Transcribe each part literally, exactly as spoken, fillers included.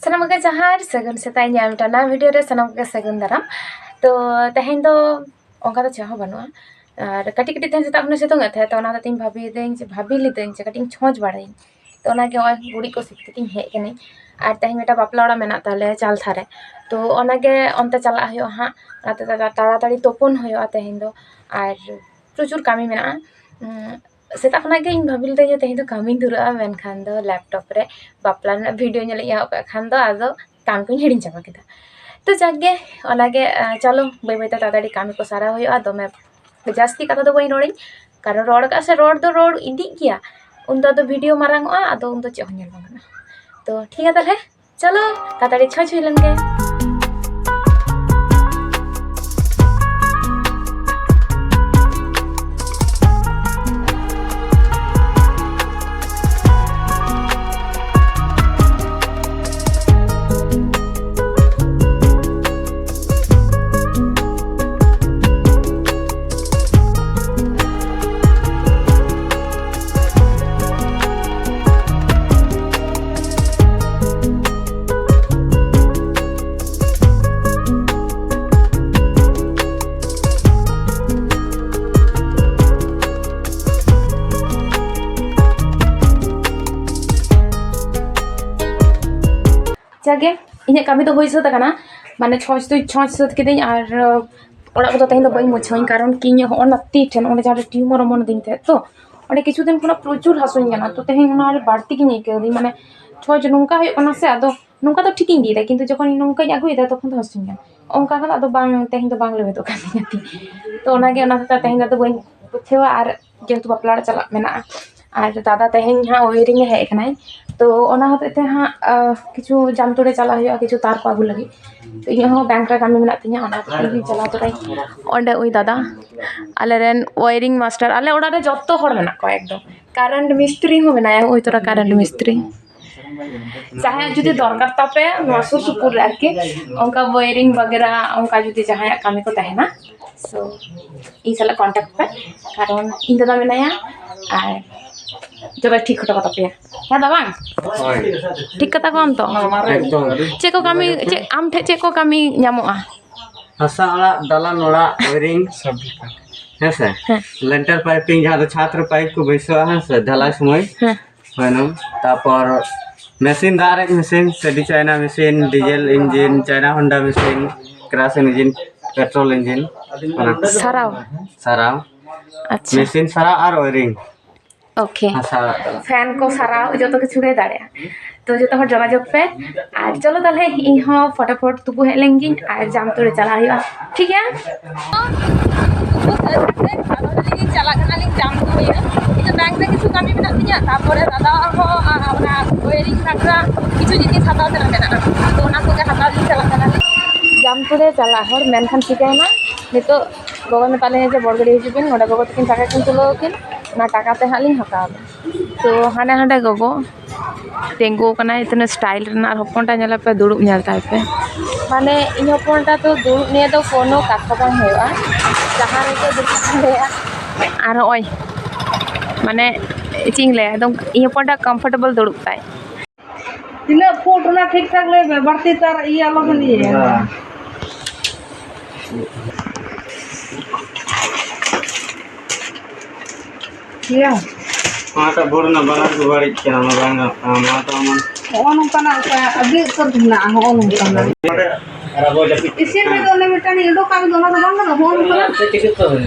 ᱥᱟᱱᱟᱢ ᱠᱚᱜᱮ ᱡᱚᱦᱟᱨ, ᱥᱟᱹᱜᱩᱱ ᱥᱮᱛᱟᱜ᱾ ᱤᱧᱟᱹᱜ ᱢᱤᱫᱴᱟᱝ ᱱᱟᱣᱟ ᱵᱷᱤᱰᱤᱭᱳ ᱨᱮ ᱥᱟᱱᱟᱢ ᱠᱚᱜᱮ ᱥᱟᱹᱜᱩᱱ ᱫᱟᱨᱟᱢ᱾ ᱛᱚ ᱛᱮᱦᱮᱧ ᱫᱚ ᱚᱱᱠᱟ ᱫᱚ ᱪᱮᱫ ᱦᱚᱸ ᱵᱟᱹᱱᱩᱜᱼᱟ, ᱟᱨ ᱠᱟᱹᱴᱤᱡ ᱠᱟᱹᱴᱤᱡ ᱛᱮᱦᱮᱧ ᱥᱮᱛᱟᱜ ᱠᱷᱚᱱᱮ ᱥᱤᱛᱩᱝ ᱮᱫ ᱛᱟᱦᱮᱸᱫ, ᱛᱚ ᱚᱱᱟ ᱦᱚᱛᱮᱡ ᱛᱮᱧ ᱵᱷᱟᱹᱵᱤᱭᱮᱫᱟᱹᱧ ᱡᱮ ᱵᱷᱟᱹᱵᱤ ᱞᱤᱫᱟᱹᱧ ᱡᱮ ᱠᱟᱹᱴᱤᱡ ᱤᱧ ᱪᱷᱚᱸᱪ ᱵᱟᱲᱟᱭᱟᱹᱧ᱾ ᱛᱚ ᱚᱱᱟᱜᱮ ᱱᱚᱜᱼᱚᱭ ᱜᱩᱨᱤᱡ ᱠᱚ ᱥᱤᱫ ᱠᱟᱛᱮᱧ ᱦᱮᱡ ᱠᱟᱹᱱᱟᱹᱧ᱾ ᱟᱨ ᱛᱮᱦᱮᱧ ᱢᱤᱫᱴᱟᱝ ᱵᱟᱯᱞᱟ ᱚᱲᱟᱜ ᱢᱮᱱᱟᱜ ᱛᱟᱞᱮᱭᱟ ᱪᱟᱞᱛᱷᱟ ᱨᱮ, ᱛᱚ ᱚᱱᱟᱜᱮ ᱚᱱᱛᱮ ᱪᱟᱞᱟᱜ ᱦᱩᱭᱩᱜᱼᱟ ᱦᱟᱸᱜ᱾ ᱚᱱᱟᱛᱮ ᱛᱟᱲᱟ-, ᱛᱟᱲᱟᱛᱟᱲᱤ ᱛᱩᱯᱩᱱ ᱦᱩᱭᱩᱜᱼᱟ ᱛᱮᱦᱮᱧ ᱫᱚ, ᱟᱨ ᱯᱨᱚᱪᱩᱨ ᱠᱟᱹᱢᱤ ᱢᱮᱱᱟᱜᱼᱟ᱾ ᱩᱸ, ᱥᱮᱛᱟᱜ ᱠᱷᱚᱱᱟᱜ ᱜᱮ ᱤᱧ ᱵᱷᱟᱹᱵᱤ ᱞᱮᱫᱟᱹᱧ ᱡᱮ ᱛᱮᱦᱮᱧ ᱫᱚ ᱠᱟᱹᱢᱤᱧ ᱫᱷᱩᱨᱟᱹᱜᱼᱟ, ᱢᱮᱱᱠᱷᱟᱱ ᱫᱚ ᱞᱮᱯᱴᱚᱯ ᱨᱮ ᱵᱟᱯᱞᱟ ᱨᱮᱱᱟᱜ ᱵᱷᱤᱰᱤᱭᱳ ᱧᱮᱞ ᱤᱧ ᱮᱦᱚᱵ ᱠᱟᱜ ᱠᱷᱟᱱ ᱫᱚ ᱟᱫᱚ ᱠᱟᱹᱢᱤ ᱠᱚᱧ ᱦᱤᱲᱤᱧ ᱪᱟᱵᱟ ᱠᱮᱫᱟ᱾ ᱛᱚ ᱡᱟᱠ ᱜᱮ, ᱚᱱᱟᱜᱮ, ᱟᱸ, ᱪᱚᱞᱚ ᱵᱟᱹᱭ ᱵᱟᱹᱭᱛᱮ ᱛᱟᱲᱟᱛᱟᱲᱤ ᱠᱟᱹᱢᱤ ᱠᱚ ᱥᱟᱨᱟᱣ ᱦᱩᱭᱩᱜᱼᱟ᱾ ᱫᱚᱢᱮ ᱡᱟᱹᱥᱛᱤ ᱠᱟᱛᱷᱟ ᱫᱚ ᱵᱟᱹᱧ ᱨᱚᱲᱟᱹᱧ, ᱠᱟᱨᱚᱱ ᱨᱚᱲ ᱠᱟᱜ ᱥᱮ ᱨᱚᱲ ᱫᱚ ᱨᱚᱲ ᱤᱫᱤᱜ ᱜᱮᱭᱟ, ᱩᱱᱫᱚ ᱟᱫᱚ ᱵᱷᱤᱰᱤᱭᱳ ᱢᱟᱨᱟᱝ ᱚᱜᱼᱟ, ᱟᱫᱚ ᱩᱱᱫᱚ ᱪᱮᱫ ᱦᱚᱸ ᱧᱮᱞ ᱵᱟᱝ ᱜᱟᱱᱚᱜᱼᱟ᱾ ᱛᱚ ᱴᱷᱤᱠ ᱜᱮᱭᱟ ᱛᱟᱦᱞᱮ, ᱪᱚᱞᱚ ᱛᱟᱲᱟᱛᱟᱲᱤ ᱪᱷᱚᱸᱪ ᱦᱩᱭ ᱞᱮᱱ ᱜᱮ᱾ ᱡᱟᱜᱮ, ᱤᱧᱟᱹᱜ ᱠᱟᱹᱢᱤ ᱫᱚ ᱦᱩᱭ ᱥᱟᱹᱛ ᱟᱠᱟᱱᱟ, ᱢᱟᱱᱮ ᱪᱷᱚᱸᱪ ᱫᱚᱧ ᱪᱷᱚᱸᱪ ᱥᱟᱹᱛ ᱠᱤᱫᱟᱹᱧ᱾ ᱟᱨ, ᱟᱸ, ᱚᱲᱟᱜ ᱠᱚᱫᱚ ᱛᱮᱦᱮᱧ ᱫᱚ ᱵᱟᱹᱧ ᱢᱩᱪᱷᱟᱹᱣᱟᱹᱧ, ᱠᱟᱨᱚᱱ ᱠᱤ ᱤᱧᱟᱹᱜ ᱦᱚᱸᱜᱼᱚ ᱱᱟ ᱛᱤ ᱴᱷᱮᱱ ᱚᱸᱰᱮ ᱡᱟᱦᱟᱸ ᱨᱮ ᱴᱤᱭᱩᱢᱟᱨ ᱚᱢᱚᱱ ᱟᱹᱫᱤᱧ ᱛᱟᱦᱮᱸᱫ, ᱛᱚ ᱚᱸᱰᱮ ᱠᱤᱪᱷᱩ ᱫᱤᱱ ᱠᱷᱚᱱᱟᱜ ᱯᱨᱚᱪᱩᱨ ᱦᱟᱹᱥᱩᱧ ᱠᱟᱱᱟ᱾ ᱛᱚ ᱛᱮᱦᱮᱧ ᱚᱱᱟ ᱟᱹᱰᱤ ᱵᱟᱹᱲᱛᱤ ᱜᱤᱧ ᱟᱹᱭᱠᱟᱹᱣ ᱫᱟᱹᱧ, ᱢᱟᱱᱮ ᱪᱷᱚᱸᱪ ᱱᱚᱝᱠᱟ ᱦᱩᱭᱩᱜ ᱠᱟᱱᱟ ᱥᱮ, ᱟᱫᱚ ᱱᱚᱝᱠᱟ ᱫᱚ ᱴᱷᱤᱠᱤᱧ ᱤᱫᱤᱭᱮᱫᱟ, ᱠᱤᱱᱛᱩ ᱡᱚᱠᱷᱚᱱ ᱤᱧ ᱱᱚᱝᱠᱟᱧ ᱟᱹᱜᱩᱭᱮᱫᱟ ᱛᱚᱠᱷᱚᱱ ᱫᱚ ᱦᱟᱹᱥᱩᱧ ᱠᱟᱱᱟ᱾ ᱚᱱᱠᱟ ᱠᱷᱟᱱ ᱟᱫᱚ ᱵᱟᱝ, ᱛᱮᱦᱮᱧ ᱫᱚ ᱵᱟᱝ ᱞᱮᱵᱮᱫᱚᱜ ᱠᱟᱱ ᱛᱤᱧᱟ ᱛᱤ᱾ ᱛᱚ ᱚᱱᱟᱜᱮ, ᱚᱱᱟ ᱦᱚᱛᱮᱡ ᱛᱮ ᱛᱮᱦᱮᱧ ᱫᱚ ᱟᱫᱚ ᱵᱟᱹᱧ ᱜᱩᱪᱷᱟᱹᱣᱟ᱾ ᱟᱨ ᱡᱮᱦᱮᱛᱩ ᱵᱟᱯᱞᱟ ᱚᱲᱟᱜ ᱪᱟᱞᱟᱜ ᱢᱮᱱᱟᱜᱼᱟ, ᱟᱨ ᱫᱟᱫᱟ ᱛᱮᱦᱮᱧ ᱦᱟᱸᱜ ᱳᱭᱮᱨᱤᱝ ᱮ ᱦᱮᱡ ᱟᱠᱟᱱᱟᱭ, ᱛᱚ ᱚᱱᱟ ᱦᱚᱛᱮᱡ ᱛᱮ ᱦᱟᱸᱜ, ᱟᱸ, ᱠᱤᱪᱷᱩ ᱡᱟᱢᱛᱩᱲᱮ ᱪᱟᱞᱟᱜ ᱦᱩᱭᱩᱜᱼᱟ, ᱠᱤᱪᱷᱩ ᱛᱟᱨ ᱠᱚ ᱟᱹᱜᱩ ᱞᱟᱹᱜᱤᱫ᱾ ᱛᱚ ᱤᱧᱟᱹᱜ ᱦᱚᱸ ᱵᱮᱝᱠ ᱨᱮ ᱠᱟᱹᱢᱤ ᱢᱮᱱᱟᱜ ᱛᱤᱧᱟᱹ, ᱚᱱᱟ ᱦᱚᱛᱮᱡ ᱛᱮ ᱤᱧ ᱪᱟᱞᱟᱣ ᱛᱚᱨᱟᱭ᱾ ᱚᱸᱰᱮ ᱩᱱᱤ ᱫᱟᱫᱟ, ᱟᱞᱮᱨᱮᱱ ᱳᱭᱮᱨᱤᱝ ᱢᱟᱥᱴᱟᱨ, ᱟᱞᱮ ᱚᱲᱟᱜ ᱨᱮ ᱡᱚᱛᱚ ᱦᱚᱲ ᱢᱮᱱᱟᱜ ᱠᱚᱣᱟ ᱮᱠᱫᱚᱢ᱾ ᱠᱟᱨᱮᱱᱴ ᱢᱤᱥᱛᱨᱤ ᱦᱚᱸ ᱢᱮᱱᱟᱭᱟ, ᱳᱭ ᱛᱚᱨᱟ ᱠᱟᱨᱮᱱᱴ ᱢᱤᱥᱛᱨᱤ᱾ ᱡᱟᱦᱟᱸᱭᱟᱜ ᱡᱩᱫᱤ ᱫᱚᱨᱠᱟᱨ ᱛᱟᱯᱮ ᱱᱚᱣᱟ ᱥᱩᱨ ᱥᱩᱯᱩᱨ ᱨᱮ ᱟᱨᱠᱤ, ᱚᱱᱠᱟ ᱣᱟᱭᱨᱤᱝ ᱵᱟᱜᱮᱨᱟ, ᱚᱱᱠᱟ ᱡᱩᱫᱤ ᱡᱟᱦᱟᱸᱭᱟᱜ ᱠᱟᱹᱢᱤ ᱠᱚ ᱛᱟᱦᱮᱱᱟ, so ᱤᱧ ᱥᱟᱞᱟᱜ ᱠᱚᱱᱴᱟᱠᱴ ᱯᱮ, ᱠᱟᱨᱚᱱ ᱤᱧ ᱫᱟᱫᱟ ᱢᱮᱱᱟᱭᱟ᱾ ᱟᱨ ᱡᱚᱛᱚ ᱴᱷᱤᱠ ᱦᱚᱴᱚ ᱠᱟᱛᱟ ᱯᱮᱭᱟ᱾ ᱦᱮᱸ ᱫᱟ ᱵᱟᱝ? ᱦᱳᱭ᱾ ᱴᱷᱤᱠ ᱠᱟᱛᱟ ᱠᱚᱣᱟᱢ ᱛᱚ? ᱮᱠᱫᱚᱢ᱾ ᱪᱮᱫ ᱠᱚ ᱠᱟᱹᱢᱤ, ᱪᱮᱫ ᱟᱢ ᱴᱷᱮᱱ ᱪᱮᱫ ᱠᱚ ᱠᱟᱹᱢᱤ ᱧᱟᱢᱚᱜᱼᱟ? ᱦᱟᱥᱟ ᱚᱲᱟᱜ, ᱫᱟᱞᱟᱱ ᱚᱲᱟᱜ, ᱳᱭᱮᱨᱤᱝ, ᱦᱮᱸ ᱥᱮ? ᱦᱮᱸ᱾ ᱞᱮᱱᱴᱟᱨ ᱯᱟᱭᱯᱤᱝ, ᱡᱟᱦᱟᱸ ᱫᱚ ᱪᱷᱟᱛ ᱨᱮ ᱯᱟᱭᱤᱯ ᱠᱚ ᱵᱟᱹᱭᱥᱟᱹᱣᱟ, ᱦᱮᱸ ᱥᱮ? ᱰᱷᱟᱞᱟᱭ ᱥᱚᱢᱚᱭ᱾ ᱦᱮᱸ᱾ ᱦᱳᱭ, ᱱᱚᱣᱟ᱾ ᱛᱟᱨᱯᱚᱨ ᱢᱮᱥᱤᱱ, ᱫᱟᱜ ᱨᱮ ᱢᱮᱥᱤᱱ, ᱥᱮ ᱰᱤ China machine, diesel engine, China Honda machine, kerosene ᱤᱧᱡᱤᱱ, ᱯᱮᱴᱨᱳᱞ ᱤᱧᱡᱤᱱ, ᱚᱱᱟ ᱠᱚ᱾ ᱥᱟᱨᱟᱣ? ᱥᱟᱨᱟᱣ᱾ ᱟᱪᱪᱷᱟ᱾ ᱢᱮᱥᱤᱱ ᱥᱟᱨᱟᱣ ᱟᱨ ᱳᱭᱮᱨᱤᱝ᱾ ᱳᱠᱮ᱾ ᱦᱟᱥᱟ ᱚᱲᱟᱜ ᱫᱚ᱾ ᱯᱷᱮᱱ ᱠᱚ ᱥᱟᱨᱟᱣ ᱡᱚᱛᱚ ᱠᱤᱪᱷᱩ ᱜᱮ ᱫᱟᱲᱮᱭᱟᱜᱼᱟ᱾ ᱛᱚ ᱡᱚᱛᱚ ᱦᱚᱲ ᱡᱳᱜᱟᱡᱳᱜᱽ ᱯᱮ᱾ ᱟᱨ ᱪᱚᱞᱚ ᱛᱟᱦᱞᱮ ᱤᱧ ᱦᱚᱸ ᱯᱷᱚᱴᱟᱯᱷᱚᱴ ᱛᱩᱯᱩ ᱦᱮᱡ ᱞᱮᱱ ᱜᱤᱧ ᱟᱨ ᱡᱟᱢᱛᱩᱲᱤ ᱪᱟᱞᱟᱜ ᱦᱩᱭᱩᱜᱼᱟ᱾ ᱴᱷᱤᱠ ᱜᱮᱭᱟ? ᱛᱩᱯᱩ ᱥᱟᱹᱛ ᱠᱟᱛᱮ ᱟᱫᱚ ᱞᱟᱹᱭ ᱫᱟᱹᱧ ᱪᱟᱞᱟᱜ ᱠᱟᱱᱟᱞᱤᱧ ᱡᱟᱢᱛᱩᱲᱤ᱾ ᱤᱧ ᱫᱚ ᱵᱮᱝᱠ ᱨᱮ ᱠᱤᱪᱷᱩ ᱠᱟᱹᱢᱤ ᱢᱮᱱᱟᱜ ᱛᱤᱧᱟᱹ, ᱛᱟᱨᱯᱚᱨᱮ ᱫᱟᱫᱟᱣᱟᱜ ᱦᱚᱸ, ᱟᱨ ᱚᱱᱟ ᱳᱭᱮᱨᱤᱝ ᱵᱟᱠᱷᱨᱟ ᱠᱤᱪᱷᱩ ᱡᱤᱱᱤᱥ ᱦᱟᱛᱟᱣ ᱛᱮᱱᱟᱜ ᱢᱮᱱᱟᱜᱼᱟ᱾ ᱛᱚ ᱚᱱᱟ ᱠᱚᱜᱮ ᱦᱟᱛᱟᱣ ᱞᱤᱧ ᱪᱟᱞᱟᱜ ᱠᱟᱱᱟᱞᱤᱧ᱾ ᱡᱟᱢᱛᱩᱲᱤ ᱪᱟᱞᱟᱜ ᱦᱚᱨ, ᱢᱮᱱᱠᱷᱟᱱ ᱪᱤᱠᱟᱹᱭᱮᱱᱟ ᱱᱤᱛᱚᱜ ᱜᱚᱜᱚᱭ ᱢᱮᱛᱟᱜ ᱞᱤᱧᱟ ᱡᱮ ᱵᱚᱲ ᱜᱟᱹᱰᱤ ᱦᱤᱡᱩᱜ ᱵᱤᱱ, ᱱᱚᱰᱮ ᱜᱚᱜᱚ ᱛᱟᱹᱠᱤᱱ ᱴᱟᱠᱟ ᱠᱤᱱ ᱛᱩᱞᱟᱹᱣ ᱟᱹᱠᱤᱱ, ᱚᱱᱟ ᱴᱟᱠᱟ ᱛᱮ ᱦᱟᱸᱜ ᱞᱤᱧ ᱦᱟᱛᱟᱣᱟ᱾ ᱛᱚ ᱦᱟᱸᱰᱮ ᱦᱟᱸᱰᱮ ᱜᱚᱜᱚ ᱛᱤᱸᱜᱩ ᱟᱠᱟᱱᱟᱭ, ᱛᱤᱱᱟᱹᱜ ᱥᱴᱟᱭᱤᱞ ᱨᱮᱱᱟᱜ᱾ ᱟᱨ ᱦᱚᱯᱚᱱᱴᱟ ᱧᱮᱞᱮ ᱯᱮ, ᱫᱩᱲᱩᱵ ᱧᱮᱞ ᱛᱟᱭ ᱯᱮ᱾ ᱢᱟᱱᱮ ᱤᱧ ᱦᱚᱯᱚᱱᱴᱟ ᱫᱚ ᱫᱩᱲᱩᱵ ᱱᱤᱭᱮ ᱫᱚ ᱠᱳᱱᱳ ᱠᱟᱛᱷᱟ ᱵᱟᱝ ᱦᱩᱭᱩᱜᱼᱟ, ᱡᱟᱦᱟᱸ ᱨᱮᱜᱮ ᱫᱩᱲᱩᱵ ᱫᱟᱲᱮᱭᱟᱜᱼᱟ᱾ ᱟᱨ ᱱᱚᱜᱼᱚᱭ ᱢᱟᱱᱮ ᱪᱮᱫ ᱤᱧ ᱞᱟᱹᱭᱟ, ᱮᱠᱫᱚᱢ ᱤᱧ ᱦᱚᱯᱚᱱᱴᱟ ᱠᱚᱢᱯᱷᱚᱨᱴᱮᱵᱚᱞ ᱫᱩᱲᱩᱵ ᱛᱟᱭ᱾ ᱛᱤᱱᱟᱹᱜ ᱯᱷᱩᱴ ᱚᱱᱟ ᱴᱷᱤᱠ ᱴᱷᱟᱠ ᱞᱟᱹᱭ ᱢᱮ, ᱵᱟᱹᱲᱛᱤ ᱛᱟᱨ ᱤᱭᱟᱹ ᱟᱞᱚ ᱵᱮᱱ ᱤᱭᱟᱹᱭᱟ᱾ ᱦᱮᱸ᱾ ᱤᱭᱟᱹ᱾ ᱚᱱᱟᱴᱟᱜ ᱵᱳᱨᱰ ᱨᱮᱱᱟᱜ ᱵᱟᱱᱟᱨ ᱜᱮ ᱵᱟᱹᱲᱤᱡ ᱠᱟᱱᱟ, ᱚᱱᱟ ᱵᱟᱝ ᱜᱟᱱᱚᱜ ᱠᱟᱱᱟ, ᱱᱚᱣᱟ ᱫᱚ ᱮᱢᱚᱱ ᱦᱚᱸᱜᱼᱚ ᱱᱚᱝᱠᱟᱱᱟᱜ ᱚᱠᱟ ᱟᱹᱰᱤ ᱩᱛᱟᱹᱨ ᱢᱮᱱᱟᱜᱼᱟ, ᱦᱚᱸᱜᱼᱚ ᱱᱚᱝᱠᱟᱱᱟᱜ᱾ ᱱᱚᱰᱮ ᱟᱨ ᱟᱵᱚ ᱡᱟᱹᱯᱤᱫ ᱤᱥᱤᱱ ᱨᱮᱫᱚ ᱚᱱᱮ ᱢᱤᱫᱴᱟᱝ ᱩᱰᱩᱠ ᱠᱟᱜ ᱫᱚ, ᱚᱱᱟ ᱫᱚ ᱵᱟᱝ ᱜᱟᱱᱚᱜᱼᱟ, ᱦᱚᱸᱜᱼᱚ ᱱᱚᱝᱠᱟᱱᱟᱜ᱾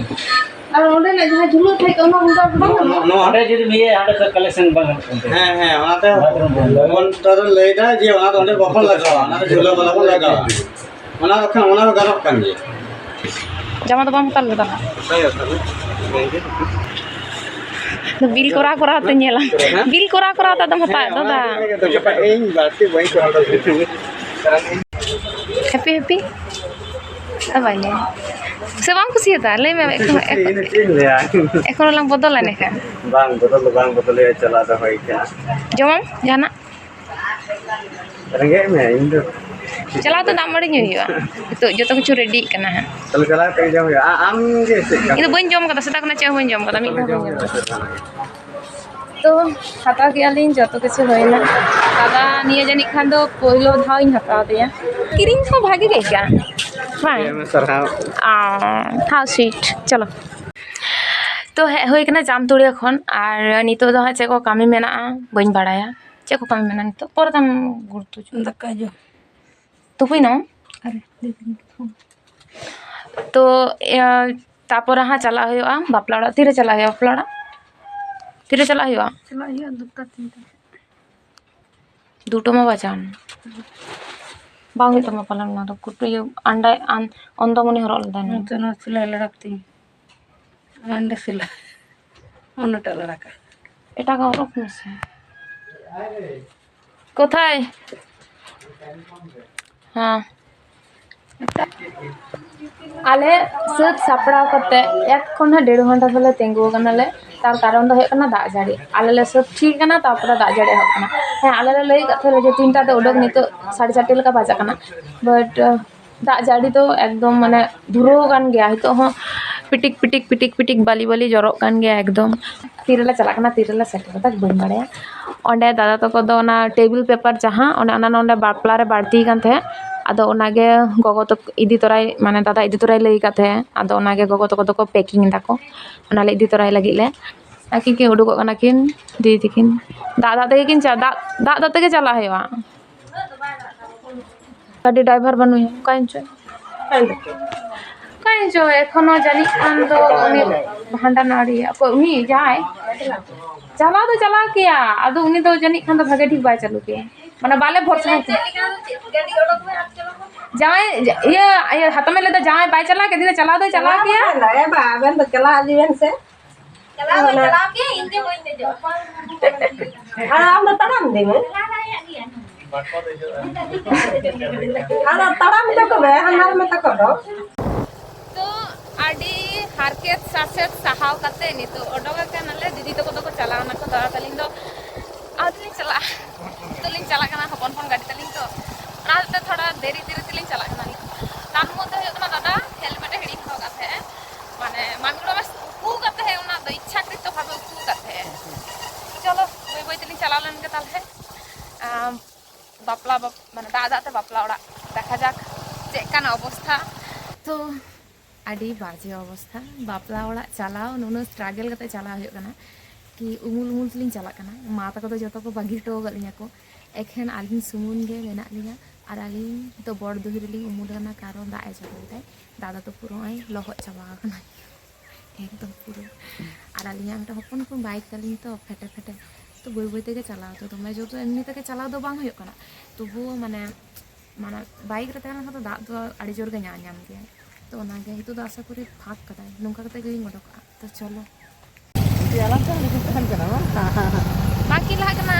ᱟᱨ ᱚᱸᱰᱮᱱᱟᱜ ᱡᱟᱦᱟᱸ ᱡᱷᱩᱞᱟᱹ ᱛᱟᱦᱮᱸ ᱠᱟᱱᱟ, ᱚᱱᱟ ᱚᱱᱠᱟ ᱫᱚ ᱵᱟᱝ ᱜᱟᱱᱚᱜᱼᱟ᱾ ᱱᱚᱣᱟ ᱚᱸᱰᱮ ᱡᱩᱫᱤᱢ ᱤᱭᱟᱹᱭᱟ, ᱚᱸᱰᱮ ᱠᱷᱚᱡ ᱠᱟᱞᱮᱠᱥᱚᱱ ᱵᱟᱝ ᱜᱟᱱᱚᱜ ᱠᱟᱱ ᱛᱟᱦᱮᱸᱫ᱾ ᱦᱮᱸ, ᱦᱮᱸ, ᱚᱱᱟᱛᱮ ᱵᱟᱛᱷᱨᱩᱢ ᱵᱚᱱᱫᱚ᱾ ᱵᱚᱱ ᱛᱚ ᱞᱟᱹᱭᱫᱟ ᱡᱮ ᱚᱱᱟ ᱫᱚ ᱚᱸᱰᱮ ᱵᱟᱵᱚᱱ ᱞᱟᱜᱟᱣᱟ, ᱚᱱᱟ ᱫᱚ ᱡᱷᱩᱞᱟᱹ ᱵᱟᱞᱟ ᱵᱚᱱ ᱞᱟᱜᱟᱣᱟ᱾ ᱚᱱᱟ ᱫᱚ ᱠᱷᱟᱱ, ᱚᱱᱟ ᱫᱚ ᱜᱟᱱᱚᱜ ᱠᱟᱱ ᱜᱮᱭᱟ᱾ ᱡᱟᱢᱟ ᱫᱚ ᱵᱟᱢ ᱦᱟᱛᱟᱣ ᱞᱮᱫᱟ ᱦᱟᱸᱜ? ᱦᱮᱸ, ᱦᱟᱛᱟᱣ ᱞᱮᱫᱟ᱾ ᱵᱤᱞ ᱠᱚᱨᱟᱣ ᱠᱚᱨᱟᱣ ᱛᱮ ᱧᱮᱞᱟ᱾ ᱦᱮᱸ? ᱵᱤᱞ ᱠᱚᱨᱟᱣ ᱠᱚᱨᱟᱣ ᱛᱮ ᱟᱫᱚᱢ ᱦᱟᱛᱟᱣ ᱮᱫ ᱫᱚ ᱫᱟ᱾ ᱦᱮᱸ, ᱚᱱᱟ ᱜᱮ ᱜᱟᱯᱟ ᱤᱧ ᱵᱟᱹᱲᱛᱤ ᱵᱟᱹᱧ ᱠᱚᱨᱟᱣ ᱫᱟᱲᱮᱭᱟᱜᱼᱟ᱾ Happy, happy. ᱟᱨ ᱵᱟᱭ ᱞᱟᱹᱭᱟ᱾ ᱥᱮ ᱵᱟᱢ ᱠᱩᱥᱤᱭᱟᱫᱟ? ᱞᱟᱹᱭ ᱢᱮ, ᱮᱠᱷᱚᱱ, ᱪᱮᱫ ᱤᱧ, ᱪᱮᱫ ᱤᱧ ᱞᱟᱹᱭᱟ? ᱮᱠᱷᱚᱱ ᱞᱟᱝ ᱵᱚᱫᱚᱞᱟ ᱮᱸᱰᱮᱠᱷᱟᱱ᱾ ᱵᱟᱝ, ᱵᱚᱫᱚᱞ ᱫᱚ ᱵᱟᱝ ᱵᱚᱫᱚᱞ ᱦᱩᱭᱩᱜᱼᱟ, ᱪᱟᱞᱟᱣ ᱫᱚ ᱦᱩᱭ ᱠᱟᱱᱟ᱾ ᱡᱚᱢᱟᱢ ᱡᱟᱦᱟᱱᱟᱜ? ᱨᱮᱸᱜᱮᱡ ᱢᱮ, ᱤᱧ ᱫᱚ ᱪᱟᱞᱟᱣ ᱛᱚ ᱫᱟᱜ ᱢᱟᱹᱲᱤ ᱧᱩᱭ ᱦᱩᱭᱩᱜᱼᱟ᱾ ᱱᱤᱛᱚᱜ ᱡᱚᱛᱚ ᱠᱤᱪᱷᱩ ᱨᱮᱰᱤᱜ ᱠᱟᱱᱟ ᱦᱟᱸᱜ᱾ ᱛᱟᱦᱞᱮ ᱪᱟᱞᱟᱣ ᱠᱟᱛᱮ ᱡᱚᱢ ᱦᱩᱭᱩᱜᱼᱟ᱾ ᱟ-, ᱟᱢ ᱜᱮ ᱪᱮᱫ ᱠᱟᱢ? ᱤᱧ ᱫᱚ ᱵᱟᱹᱧ ᱡᱚᱢ ᱠᱟᱫᱟ, ᱥᱮᱛᱟᱜ ᱠᱷᱚᱱᱟᱜ ᱪᱮᱫ ᱦᱚᱸ ᱵᱟᱹᱧ ᱡᱚᱢ ᱠᱟᱫᱟ, ᱢᱤᱫ ᱫᱷᱟᱣ ᱦᱚᱸ ᱵᱟᱹᱧ ᱡᱚᱢ ᱠᱟᱫᱟ᱾ ᱛᱚ, ᱦᱟᱛᱟᱣ ᱠᱮᱜᱼᱟ ᱞᱤᱧ, ᱡᱚᱛᱚ ᱠᱤᱪᱷᱩ ᱦᱩᱭᱱᱟ᱾ ᱫᱟᱫᱟ ᱱᱤᱭᱟᱹ ᱡᱟᱹᱱᱤᱡ ᱠᱷᱟᱱ ᱫᱚ ᱯᱳᱭᱞᱳ ᱫᱷᱟᱣ ᱤᱧ ᱦᱟᱛᱟᱣ ᱫᱮᱭᱟ᱾ ᱠᱤᱨᱤᱧ ᱦᱚᱸ ᱵᱷᱟᱜᱮ ᱜᱮ ᱟᱹᱭᱠᱟᱹᱜᱼᱟ, ᱵᱟᱝ? ᱟᱭᱢᱟ ᱥᱟᱨᱦᱟᱣ᱾ ᱚ, how sweet. ᱪᱚᱞᱚ᱾ ᱛᱚ, ᱦᱮᱡ ᱦᱩᱭ ᱠᱟᱱᱟ ᱡᱟᱢᱛᱩᱲᱤᱭᱟᱹ ᱠᱷᱚᱱ, ᱟᱨ ᱱᱤᱛᱚᱜ ᱫᱚ ᱦᱟᱸᱜ ᱪᱮᱫ ᱠᱚ ᱠᱟᱹᱢᱤ ᱢᱮᱱᱟᱜᱼᱟ ᱵᱟᱹᱧ ᱵᱟᱲᱟᱭᱟ᱾ ᱪᱮᱫ ᱠᱚ ᱠᱟᱹᱢᱤ ᱢᱮᱱᱟᱜᱼᱟ ᱱᱤᱛᱚᱜ? ᱯᱚᱨᱮ ᱛᱮᱢ ᱜᱩᱨᱩᱛᱛᱚ ᱦᱚᱪᱚ᱾ ᱫᱟᱠᱟ ᱡᱚᱢ᱾ ᱛᱩᱯᱩᱭᱱᱟᱢ? ᱟᱨᱮ, ᱞᱟᱹᱭ ᱫᱟᱹᱧ ᱯᱷᱳᱱ᱾ ᱛᱚ, ᱤᱭᱟᱹ, ᱛᱟᱯᱚᱨᱮ ᱦᱟᱸᱜ ᱪᱟᱞᱟᱜ ᱦᱩᱭᱩᱜᱼᱟ ᱵᱟᱯᱞᱟ ᱚᱲᱟᱜ᱾ ᱛᱤᱨᱮ ᱪᱟᱞᱟᱜ ᱦᱩᱭᱩᱜᱼᱟ ᱵᱟᱯᱞᱟ ᱚᱲᱟᱜ? ᱛᱤᱨᱮ ᱪᱟᱞᱟᱜ ᱦᱩᱭᱩᱜᱼᱟ? ᱪᱟᱞᱟᱜ ᱦᱩᱭᱩᱜᱼᱟ ᱫᱩᱴᱟ ᱛᱤᱱᱴᱟ᱾ ᱫᱩᱴᱟ ᱢᱟ ᱵᱟᱡᱟᱣ ᱮᱱ᱾ ᱵᱟᱝ ᱦᱩᱭᱩᱜ ᱛᱟᱢᱟ ᱯᱟᱞᱮᱱ ᱱᱚᱣᱟ ᱫᱚ᱾ ᱠᱩᱴᱩ ᱤᱭᱟᱹ, ᱟᱱᱰᱟ-, ᱟᱱ-, ᱚᱱᱫᱚᱢᱚᱱᱤ ᱦᱚᱨᱚᱜ ᱞᱮᱫᱟᱭ ᱱᱚᱣᱟ᱾ ᱱᱚᱛᱮ ᱱᱚᱣᱟ ᱥᱤᱞᱟᱹᱭ ᱞᱟᱲᱟᱠ ᱛᱤᱧ᱾ ᱟᱱᱰᱟ ᱥᱤᱞᱟᱹᱭ᱾ ᱚᱱᱟᱴᱟᱜ ᱞᱟᱲᱟᱠᱟ᱾ ᱮᱴᱟᱜᱟᱜ ᱦᱚᱨᱚᱜ ᱢᱮᱥᱮ᱾ ᱠᱳᱛᱷᱟᱭ? ᱦᱮᱸ᱾ ᱟᱞᱮ ᱥᱟᱹᱛ ᱥᱟᱯᱲᱟᱣ ᱠᱟᱛᱮ ᱮᱠ ᱠᱷᱚᱱ ᱦᱚᱸ ᱰᱮᱲ ᱜᱷᱚᱱᱴᱟ ᱫᱚᱞᱮ ᱛᱤᱸᱜᱩ ᱟᱠᱟᱱᱟᱞᱮ᱾ ᱛᱟᱨ ᱠᱟᱨᱚᱱ ᱫᱚ ᱦᱩᱭᱩᱜ ᱠᱟᱱᱟ ᱫᱟᱜ ᱡᱟᱹᱲᱤ᱾ ᱟᱞᱮ ᱞᱮ ᱥᱟᱹᱛ ᱴᱷᱤᱠ ᱠᱟᱱᱟ, ᱛᱟᱨᱯᱚᱨᱮ ᱫᱟᱜ ᱡᱟᱹᱲᱤ ᱮᱦᱚᱵ ᱠᱟᱱᱟ᱾ ᱦᱮᱸ, ᱟᱞᱮ ᱞᱮ ᱞᱟᱹᱭ ᱟᱠᱟᱫ ᱛᱟᱦᱮᱸ ᱡᱮ ᱛᱤᱱᱴᱟ ᱛᱮ ᱩᱰᱩᱠ, ᱱᱤᱛᱚᱜ ᱥᱟᱲᱮ ᱪᱟᱨᱴᱟ ᱞᱮᱠᱟ ᱵᱟᱡᱟᱜ ᱠᱟᱱᱟ, but ᱫᱟᱜ ᱡᱟᱹᱲᱤ ᱫᱚ ᱮᱠᱫᱚᱢ ᱢᱟᱱᱮ ᱫᱷᱩᱨᱟᱹᱣ ᱟᱠᱟᱱ ᱜᱮᱭᱟ᱾ ᱱᱤᱛᱚᱜ ᱦᱚᱸ ᱯᱤᱴᱤᱠ ᱯᱤᱴᱤᱠ ᱯᱤᱴᱤᱠ ᱯᱤᱴᱤᱠ ᱵᱟᱹᱞᱤ ᱵᱟᱹᱞᱤ ᱡᱚᱨᱚᱜ ᱠᱟᱱ ᱜᱮᱭᱟ ᱮᱠᱫᱚᱢ᱾ ᱛᱤᱨᱮᱞᱮ ᱪᱟᱞᱟᱜ ᱠᱟᱱᱟ, ᱛᱤᱨᱮᱞᱮ ᱥᱮᱴᱮᱨᱚᱜᱼᱟ, ᱵᱟᱹᱧ ᱵᱟᱲᱟᱭᱟ᱾ ᱚᱸᱰᱮ ᱫᱟᱫᱟ ᱛᱟᱠᱚ ᱫᱚ ᱚᱱᱟ ᱴᱮᱵᱤᱞ ᱯᱮᱯᱟᱨ ᱡᱟᱦᱟᱸ, ᱚᱱᱮ ᱚᱱᱟ ᱱᱚᱸᱰᱮ ᱵᱟᱯᱞᱟ ᱨᱮ ᱵᱟᱹᱲᱛᱤ ᱠᱟᱱ ᱛᱟᱦᱮᱸᱫ, ᱟᱫᱚ ᱚᱱᱟᱜᱮ ᱜᱚᱜᱚ ᱛᱟᱠᱚ ᱤᱫᱤ ᱛᱚᱨᱟᱭ, ᱢᱟᱱᱮ ᱫᱟᱫᱟ ᱤᱫᱤ ᱛᱚᱨᱟᱭ ᱞᱟᱹᱭ ᱟᱠᱟᱫ ᱛᱟᱦᱮᱸᱫ, ᱟᱫᱚ ᱚᱱᱟᱜᱮ ᱜᱚᱜᱚ ᱛᱟᱠᱚ ᱫᱚᱠᱚ ᱯᱮᱠᱤᱝ ᱫᱟᱠᱚ, ᱚᱱᱟᱞᱮ ᱤᱫᱤ ᱛᱚᱨᱟᱭ ᱞᱟᱹᱜᱤᱫ ᱞᱮ᱾ ᱟᱹᱠᱤᱱ ᱠᱤᱱ ᱩᱰᱩᱠᱚᱜ ᱠᱟᱱᱟ ᱠᱤᱱ ᱫᱤᱫᱤ ᱛᱟᱹᱠᱤᱱ᱾ ᱫᱟᱜ ᱫᱟᱜ ᱛᱮᱜᱮ ᱠᱤᱱ ᱪᱟ-, ᱫᱟᱜ, ᱫᱟᱜ ᱫᱟᱜ ᱛᱮᱜᱮ ᱪᱟᱞᱟᱜ ᱦᱩᱭᱩᱜᱼᱟ᱾ ᱜᱟᱹᱰᱤ ᱰᱨᱟᱭᱵᱷᱟᱨ ᱵᱟᱹᱱᱩᱭᱟ, ᱚᱠᱟᱭᱮᱱ ᱪᱚᱭ? ᱚᱠᱟᱭᱮᱱ ᱪᱚᱭ, ᱮᱠᱷᱚᱱᱳ ᱡᱟᱹᱱᱤᱡ ᱠᱷᱟᱱ ᱫᱚ ᱩᱱᱤ ᱵᱷᱟᱸᱰᱟᱱ ᱟᱹᱣᱨᱤᱭᱟ᱾ ᱚᱠᱚᱭ ᱩᱱᱤ ᱡᱟᱦᱟᱸᱭ? ᱪᱟᱞᱟᱣ ᱫᱚ ᱪᱟᱞᱟᱣ ᱠᱮᱭᱟ, ᱟᱫᱚ ᱩᱱᱤ ᱫᱚ ᱡᱟᱹᱱᱤᱡ ᱠᱷᱟᱱ ᱫᱚ ᱵᱷᱟᱜᱮ ᱴᱷᱤᱠ ᱵᱟᱭ ᱪᱟᱹᱞᱩ ᱠᱮᱭᱟ, ᱢᱟᱱᱮ ᱵᱟᱞᱮ ᱵᱷᱚᱨᱥᱟ ᱠᱮᱭᱟ᱾ ᱡᱟᱶᱟᱭ, ᱤᱭᱟᱹ, ᱤᱭᱟᱹ, ᱦᱟᱛᱟᱢᱮ ᱞᱟᱹᱭᱫᱟ ᱡᱟᱶᱟᱭ ᱵᱟᱭ ᱪᱟᱞᱟᱣ ᱠᱮᱫ, ᱫᱤᱱ ᱪᱟᱞᱟᱣ ᱫᱚᱭ ᱪᱟᱞᱟᱣ ᱠᱮᱭᱟ᱾ ᱵᱟᱭ ᱞᱟᱹᱭᱟ, ᱵᱟ, ᱟᱵᱮᱱ ᱫᱚ ᱪᱟᱞᱟᱜ ᱤᱫᱤ ᱵᱮᱱ ᱥᱮ᱾ ᱪᱟᱞᱟᱣ ᱫᱚ ᱪᱟᱞᱟᱣ ᱠᱮᱭᱟ, ᱤᱧ ᱜᱮ ᱵᱟᱹᱧ ᱫᱮᱡᱚᱜᱼᱟ᱾ ᱟᱨ ᱟᱢ ᱫᱚ ᱛᱟᱲᱟᱢ ᱤᱫᱤ ᱢᱮ᱾ ᱪᱟᱞᱟᱣ ᱫᱟᱲᱮᱭᱟᱜ ᱜᱮᱭᱟ᱾ ᱟᱫᱚ ᱛᱟᱲᱟᱢ ᱦᱚᱪᱚ ᱠᱚᱢᱮ, ᱦᱟᱱᱟᱨ ᱢᱮ ᱛᱟᱠᱚ ᱫᱚ᱾ ᱛᱚ, ᱟᱹᱰᱤ ᱦᱟᱨᱠᱮᱛ ᱥᱟᱥᱮᱛ ᱥᱟᱦᱟᱣ ᱠᱟᱛᱮ ᱱᱤᱛᱚᱜ ᱚᱰᱚᱠ ᱟᱠᱟᱱᱟᱞᱮ᱾ ᱫᱤᱫᱤ ᱛᱟᱠᱚ ᱫᱚᱠᱚ ᱪᱟᱞᱟᱣ ᱱᱟᱠᱚ, ᱫᱟᱫᱟ ᱛᱟᱹᱞᱤᱧ ᱫᱚ ᱟᱹᱣᱨᱤ ᱞᱤᱧ ᱪᱟᱞᱟᱜᱼᱟ᱾ ᱱᱤᱛᱚᱜ ᱞᱤᱧ ᱪᱟᱞᱟᱜ ᱠᱟᱱᱟ, ᱦᱚᱯᱚᱱ ᱦᱚᱯᱚᱱ ᱜᱟᱹᱰᱤ ᱛᱟᱹᱞᱤᱧ ᱛᱚ, ᱚᱱᱟ ᱦᱚᱛᱮᱡ ᱛᱮ ᱛᱷᱚᱲᱟ ᱫᱮᱨᱤ ᱫᱮᱨᱤ ᱛᱮᱞᱤᱧ ᱪᱟᱞᱟᱜ ᱠᱟᱱᱟ᱾ ᱛᱟᱨ ᱢᱚᱫᱽᱫᱷᱮ ᱦᱩᱭᱩᱜ ᱠᱟᱱᱟ, ᱫᱟᱫᱟ ᱦᱮᱞᱢᱮᱴ ᱮ ᱦᱤᱲᱤᱧ ᱦᱚᱴᱚ ᱠᱟᱜ ᱛᱟᱦᱮᱸᱜ, ᱢᱟᱱᱮ ᱢᱟᱢᱤ ᱜᱚᱲᱚ ᱩᱠᱩ ᱠᱟᱜ ᱛᱟᱦᱮᱸᱜ, ᱚᱱᱟ ᱫᱚ ᱤᱪᱪᱷᱟᱠᱨᱤᱛᱚ ᱵᱷᱟᱵᱮ ᱩᱠᱩ ᱠᱟᱜ ᱛᱟᱦᱮᱸᱜ᱾ ᱵᱟᱯ- ᱢᱟᱱᱮ ᱫᱟᱜ ᱫᱟᱜ ᱛᱮ ᱵᱟᱯᱞᱟ ᱚᱲᱟᱜ᱾ ᱫᱮᱠᱷᱟ ᱡᱟᱠ ᱪᱮᱫ ᱠᱟᱱᱟ ᱚᱵᱚᱥᱛᱷᱟ᱾ ᱛᱚ ᱟᱹᱰᱤ ᱵᱟᱡᱮ ᱚᱵᱚᱥᱛᱷᱟ, ᱵᱟᱯᱞᱟ ᱚᱲᱟᱜ ᱪᱟᱞᱟᱣ ᱱᱩᱱᱟᱹᱜ struggle ᱠᱟᱛᱮ ᱪᱟᱞᱟᱣ ᱦᱩᱭᱩᱜ ᱠᱟᱱᱟ ᱠᱤ ᱩᱢᱩᱞ ᱩᱢᱩᱞ ᱛᱮᱞᱤᱧ ᱪᱟᱞᱟᱜ ᱠᱟᱱᱟ᱾ ᱢᱟ ᱛᱟᱠᱚ ᱫᱚ ᱡᱚᱛᱚ ᱠᱚ ᱵᱟᱹᱜᱤ ᱦᱚᱴᱚ ᱟᱠᱟᱫ ᱞᱤᱧᱟ ᱠᱚ, ᱮᱠᱷᱮᱱ ᱟᱹᱞᱤᱧ ᱥᱩᱢᱩᱝ ᱜᱮ ᱢᱮᱱᱟᱜ ᱞᱤᱧᱟ᱾ ᱟᱨ ᱟᱹᱞᱤᱧ ᱫᱚ ᱵᱚᱲ ᱫᱩᱦᱤ ᱨᱮᱞᱤᱧ ᱩᱢᱩᱞ ᱟᱠᱟᱱᱟ, ᱠᱟᱨᱚᱱ ᱫᱟᱜ ᱮ ᱡᱚᱨᱚᱭᱮᱫᱟᱭ᱾ ᱫᱟᱫᱟ ᱫᱚ ᱯᱩᱨᱟᱹ ᱱᱚᱜᱼᱚᱭ ᱞᱚᱦᱚᱫ ᱪᱟᱵᱟ ᱟᱠᱟᱱᱟᱭ ᱮᱠᱫᱚᱢ ᱯᱩᱨᱟᱹ᱾ ᱟᱨ ᱟᱹᱞᱤᱧᱟᱜ ᱢᱤᱫᱴᱟᱝ ᱦᱚᱯᱚᱱ ᱦᱚᱯᱚᱱ bike ᱛᱟᱹᱞᱤᱧ ᱛᱚ, ᱯᱷᱮᱴᱮ ᱯᱷᱮᱴᱮ, ᱛᱚ ᱵᱟᱹᱭ ᱵᱟᱹᱭ ᱛᱮᱜᱮ ᱪᱟᱞᱟᱣ ᱫᱚ ᱫᱚᱢᱮ ᱡᱳᱨ ᱫᱚ ᱮᱢᱱᱤ ᱛᱮᱜᱮ ᱪᱟᱞᱟᱣ ᱫᱚ ᱵᱟᱝ ᱦᱩᱭᱩᱜ ᱠᱟᱱᱟ, ᱛᱚᱵᱩᱣᱳ ᱢᱟᱱᱮ ᱢᱟᱱᱮ bike ᱨᱮ ᱛᱟᱦᱮᱸ ᱞᱮᱱᱠᱷᱟᱱ ᱫᱚ ᱫᱟᱜ ᱫᱚ ᱟᱹᱰᱤ ᱡᱳᱨ ᱜᱮ ᱧᱟᱢ ᱧᱟᱢ ᱜᱮᱭᱟᱭ᱾ ᱛᱚ ᱚᱱᱟᱜᱮ ᱱᱤᱛᱚᱜ ᱫᱚ ᱟᱥᱟ ᱠᱚᱨᱤ ᱯᱷᱟᱸᱠ ᱠᱟᱫᱟᱭ, ᱱᱚᱝᱠᱟ ᱠᱟᱛᱮ ᱜᱮᱞᱤᱧ ᱚᱰᱚᱠᱚᱜᱼᱟ᱾ ᱛᱚ ᱪᱚᱞᱚ᱾ ᱵᱟᱝ ᱠᱤᱱ ᱞᱟᱦᱟᱜ ᱠᱟᱱᱟ᱾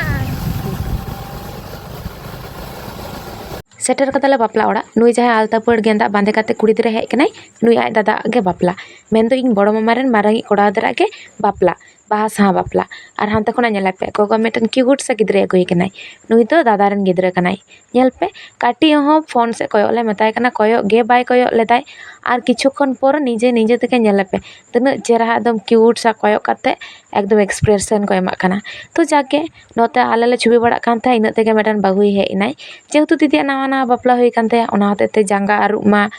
ᱥᱮᱴᱮᱨ ᱠᱟᱫᱟᱞᱮ ᱵᱟᱯᱞᱟ ᱚᱲᱟᱜ᱾ ᱱᱩᱭ ᱡᱟᱦᱟᱸᱭ ᱟᱞᱛᱟ ᱯᱟᱹᱲ ᱜᱮᱸᱫᱟᱜ ᱵᱟᱸᱫᱮ ᱠᱟᱛᱮ ᱠᱩᱲᱤ ᱜᱤᱫᱽᱨᱟᱹ ᱦᱮᱡ ᱠᱟᱱᱟᱭ, ᱱᱩᱭ ᱟᱡ ᱫᱟᱫᱟ ᱜᱮ ᱵᱟᱯᱞᱟ, ᱢᱮᱱᱫᱚ ᱤᱧ ᱵᱚᱲᱚ ᱢᱟᱢᱟ ᱨᱮᱱ ᱢᱟᱨᱟᱝᱤᱡ ᱠᱚᱲᱟ ᱜᱤᱫᱽᱨᱟᱹ ᱜᱮ ᱵᱟᱯᱞᱟ, ᱵᱟᱦᱟ ᱥᱟᱦᱟ ᱵᱟᱯᱞᱟ᱾ ᱟᱨ ᱦᱟᱱᱛᱮ ᱠᱷᱚᱱᱟᱜ ᱧᱮᱞᱮ ᱯᱮ, ᱜᱚᱜᱚ ᱢᱤᱫᱴᱮᱱ cute ᱥᱟ ᱜᱤᱫᱽᱨᱟᱹᱭ ᱟᱹᱜᱩᱭ ᱠᱟᱱᱟᱭ, ᱱᱩᱭ ᱫᱚ ᱫᱟᱫᱟ ᱨᱮᱱ ᱜᱤᱫᱽᱨᱟᱹ ᱠᱟᱱᱟᱭ᱾ ᱧᱮᱞ ᱯᱮ, ᱠᱟᱹᱴᱤᱡ ᱦᱚᱸ ᱯᱷᱳᱱ ᱥᱮᱫ ᱠᱚᱭᱚᱜ ᱞᱮ ᱢᱮᱛᱟᱭ ᱠᱟᱱᱟ, ᱠᱚᱭᱚᱜ ᱜᱮ ᱵᱟᱭ ᱠᱚᱭᱚᱜ ᱞᱮᱫᱟᱭ᱾ ᱟᱨ ᱠᱤᱪᱷᱩ ᱠᱷᱚᱱ ᱯᱚᱨ ᱱᱤᱡᱮ ᱱᱤᱡᱮ ᱛᱮᱜᱮ ᱧᱮᱞ ᱯᱮ, ᱛᱤᱱᱟᱹᱜ ᱪᱮᱦᱨᱟ ᱮᱠᱫᱚᱢ cute ᱥᱟ ᱠᱚᱭᱚᱜ ᱠᱟᱛᱮ ᱮᱠᱫᱚᱢ expression ᱠᱚ ᱮᱢᱟᱜ ᱠᱟᱱᱟ᱾ ᱛᱚ ᱡᱟᱠ ᱜᱮ, ᱱᱚᱛᱮ ᱟᱞᱮ ᱞᱮ ᱪᱷᱚᱵᱤ ᱵᱟᱲᱟᱜ ᱠᱟᱱ ᱛᱟᱦᱮᱸᱫ, ᱤᱱᱟᱹᱜ ᱛᱮᱜᱮ ᱢᱤᱫᱴᱮᱱ ᱵᱟᱹᱦᱩᱭ ᱦᱮᱡ ᱮᱱᱟᱭ᱾ ᱡᱮᱦᱮᱛᱩ ᱫᱤᱫᱤᱭᱟᱜ ᱱᱟᱣᱟ ᱱᱟᱣᱟ ᱵᱟᱯᱞᱟ ᱦᱩᱭ ᱠᱟᱱ ᱛᱟᱭᱟ, ᱚᱱᱟ ᱦᱚᱛᱮᱡ ᱛᱮ ᱡᱟᱸᱜᱟ ᱟᱹᱨᱩᱵ ᱢᱟ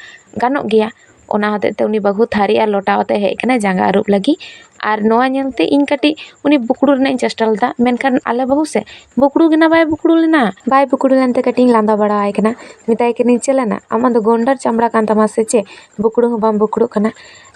ᱜᱟᱱᱚᱜ ᱜᱮᱭᱟ, ᱚᱱᱟ ᱦᱚᱛᱮᱡ ᱛᱮ ᱩᱱᱤ ᱵᱟᱹᱦᱩ ᱛᱷᱟᱹᱨᱤ ᱟᱨ ᱞᱚᱴᱟ ᱟᱛᱮ ᱦᱮᱡ ᱠᱟᱱᱟᱭ ᱡᱟᱸᱜᱟ ᱟᱹᱨᱩᱵ ᱞᱟᱹᱜᱤᱫ᱾ ᱟᱨ ᱱᱚᱣᱟ ᱧᱮᱞᱛᱮ ᱤᱧ ᱠᱟᱹᱴᱤᱡ ᱩᱱᱤ ᱵᱩᱠᱲᱩ ᱨᱮᱱᱟᱜ ᱤᱧ ᱪᱮᱥᱴᱟ ᱞᱮᱫᱟ, ᱢᱮᱱᱠᱷᱟᱱ ᱟᱞᱮ ᱵᱟᱹᱦᱩ ᱥᱮ ᱵᱩᱠᱲᱩ ᱜᱮ ᱱᱟ ᱵᱟᱭ ᱵᱩᱠᱲᱩ ᱞᱮᱱᱟ᱾ ᱵᱟᱭ ᱵᱩᱠᱲᱩ ᱞᱮᱱᱛᱮ ᱠᱟᱹᱴᱤᱡ ᱤᱧ ᱞᱟᱸᱫᱟ ᱵᱟᱲᱟᱣᱟᱭ ᱠᱟᱱᱟ᱾ ᱢᱮᱛᱟᱭ ᱠᱟᱹᱱᱟᱹᱧ, "ᱪᱮᱫ ᱞᱮᱱᱟ? ᱟᱢᱟᱜ ᱫᱚ ᱜᱚᱱᱰᱟᱨ ᱪᱟᱢᱲᱟ ᱠᱟᱱ ᱛᱟᱢᱟ ᱥᱮ ᱪᱮᱫ? ᱵᱩᱠᱲᱩ ᱦᱚᱸ ᱵᱟᱢ ᱵᱩᱠᱲᱩᱜ ᱠᱟᱱᱟ?"